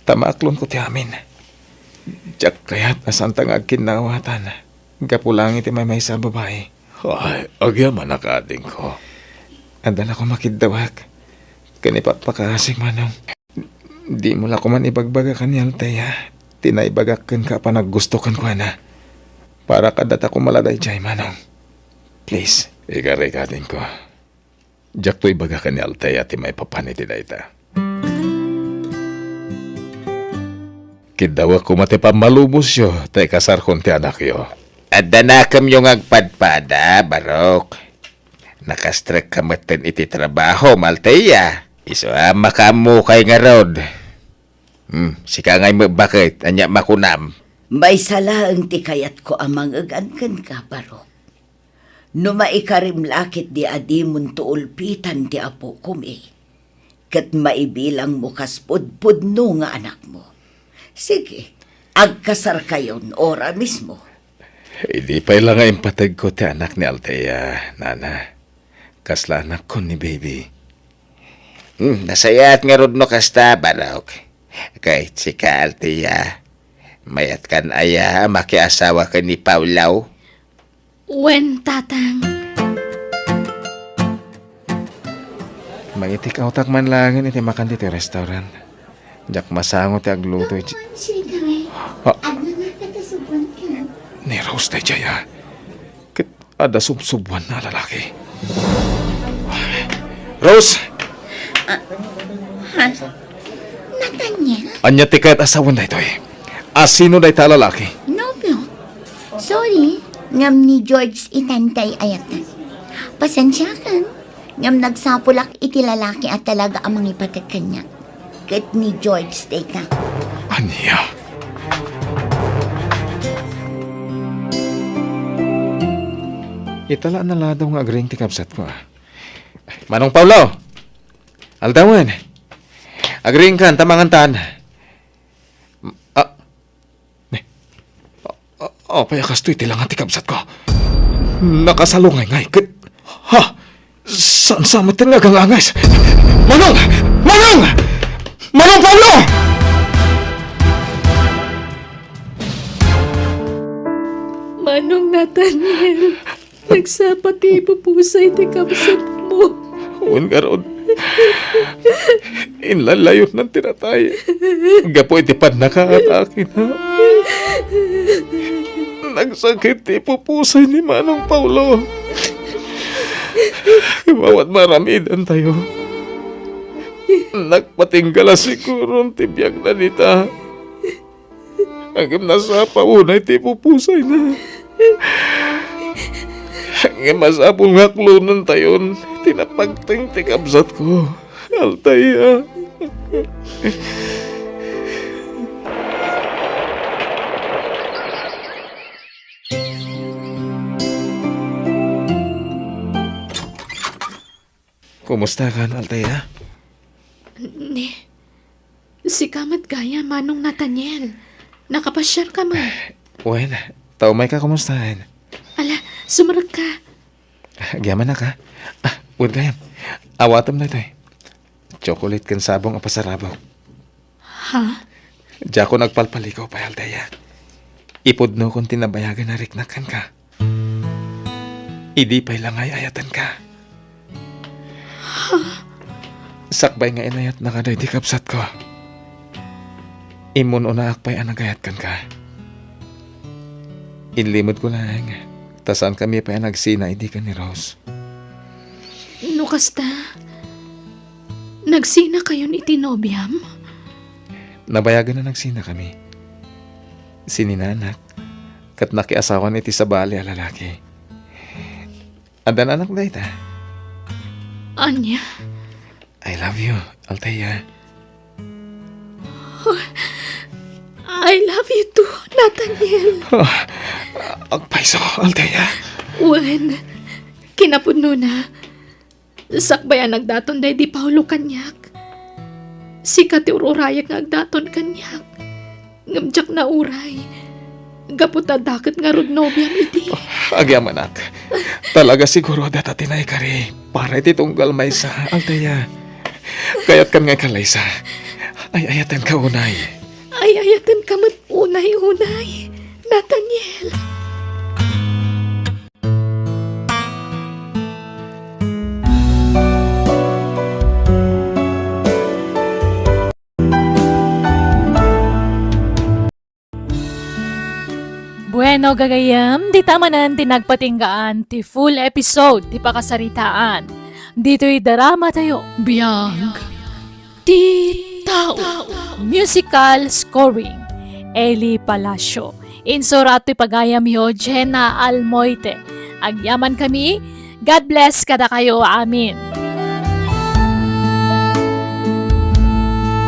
ta maaklonko ti amin. Diak kayat a saanta nga agkinnaawatan gapu laeng iti maymaysa a babai. Ay, agyamanak, adingko. Adda la koma kiddawek ken ipakpakaasik, Manong. Dimo la koman ibagbaga ken ni Althea ti naibagak kenka a panaggusto kenkuana. Para kadata koma la daydiay, Manong. Please. Ikarikadingko. Diakto ibaga ken ni Althea ti maipapan iti dayta. Kiddawek koma ti pammalubosyo ta ikasarkon ti anakyo. Adda nakemyo nga agpadpada, Barok. Nakastrekka metten iti trabahom, Althea. Isu a makaammokay ngarud. Hmm, sika ngay met baket, ania makunam? Maysa laeng ti kayatko a mangegan kenka, Barok. No maikarim la ketdi a dimonto ulpitan ti apokom, ket maibilangmo kas pudpudno nga anakmo. Sige, agkasarkayon ora mismo. Idi pay la nga impategko ti anak ni Althea, Nana. Kasla anakkon ni Baby. Hmm, nasayaat ngarud no kasta, Barok. Ket sika, Althea, mayatkan aya a makiasawa ken ni Paolo? Wen, Tatang. Maitik outak man laengen iti makan ditoy restaurant. Diak masango ti agluto iti... Sweetheart, ah, ano nga kata subuan ka? Ni Rose daydiay, ah. Ket adda subsubuan a lalaki. Rose! Ah, ha? Nathaniel? Ania ti kayat a sawen daytoy? Asino dayta a lalaki? Nobio. Sorry, ngem ni George itan ti ay-ayatan. Pasensiakan, ngem nagsapulak iti lalaki a talaga a mangipatek kaniak. Ket ni George dayta. Ania? Ita la a naladaw nga agriing ti kabsatko, ah. Manong Paulo! Aldawen! Agriingkan, ta mangantan. Ah, ne. Ah, ah, apay a kastoy ti langa ti kabsatko? Nakasalungay ngay ket, ha? Saan sa met nga agangangas? Manong! Manong! Manong Paulo! Manong Nathaniel, nagsapa ti ipupusay ti kabsatmo. Wen ngarud, inlalayonnan ti natay gapu iti pannakaatakina. Nagsakit ti ipupusay ni Manong Paulo. Ngem awan maaramidantayo. Nagpatingga la siguron ti biagna dita. Ngem nasapa unay ti ipupusayna. Ngem masapul nga aklonentayon ti napagteng ti kabsatko. Altair. Kumusta kan, Altair? Ni, sika met gayam, Manong Nathaniel. Nakapasiar ka met? Wen, ta umayka kumustaen. Ala, sumrekka. Agyaman, nak, ha? Ah, wen gayam. Awatem daytoy. Chocolate ken sabong a pasarabok. Ha? Diakon agpalpaligaw pay, Altair. Ipudnokon ti nabayagen a riknak kenka. Idi pay la nga ay-ayatenka. Sakbay nga inayatnaka daydi kabsatko, immun-unaak pay a nagayat kenka. Inlimedko laeng, ta saankami pay a nagsina idi ken ni Rose. No kasta, nagsinakayon iti nobiam? Nabayagen a nagsinakami. Sininanak, ket nakiasawan iti sabali a lalaki. Adda anak dayta. Ania? I love you, Altair. I love you too, Nathaniel. Ah, agpayso, Altair. Wen, kinapudnona, sakbay a nagdaton daydi Paulo kaniak, sika ti ur-urayek nga agdaton kaniak. Ngem diak nauray, gapu ta dakket ngarud nobiam idi. Agyamanak. Talaga siguro adda ti naikari para iti tunggal maysa, Altair. Kayatkan nga ikalaisa. Ay-ayatenka unay. Ay-ayatenka met unay, unay, Nathaniel. Bueno, gagayyem, dita manen ti nagpatinggaan ti full episode ti pakasaritaan ditoy drama tayo. Biag ti tao. Musical scoring, Eli Palacio. Insurat ti pagayamyo, Jenna Almoite. Agyaman kami. God bless kadakayo amin.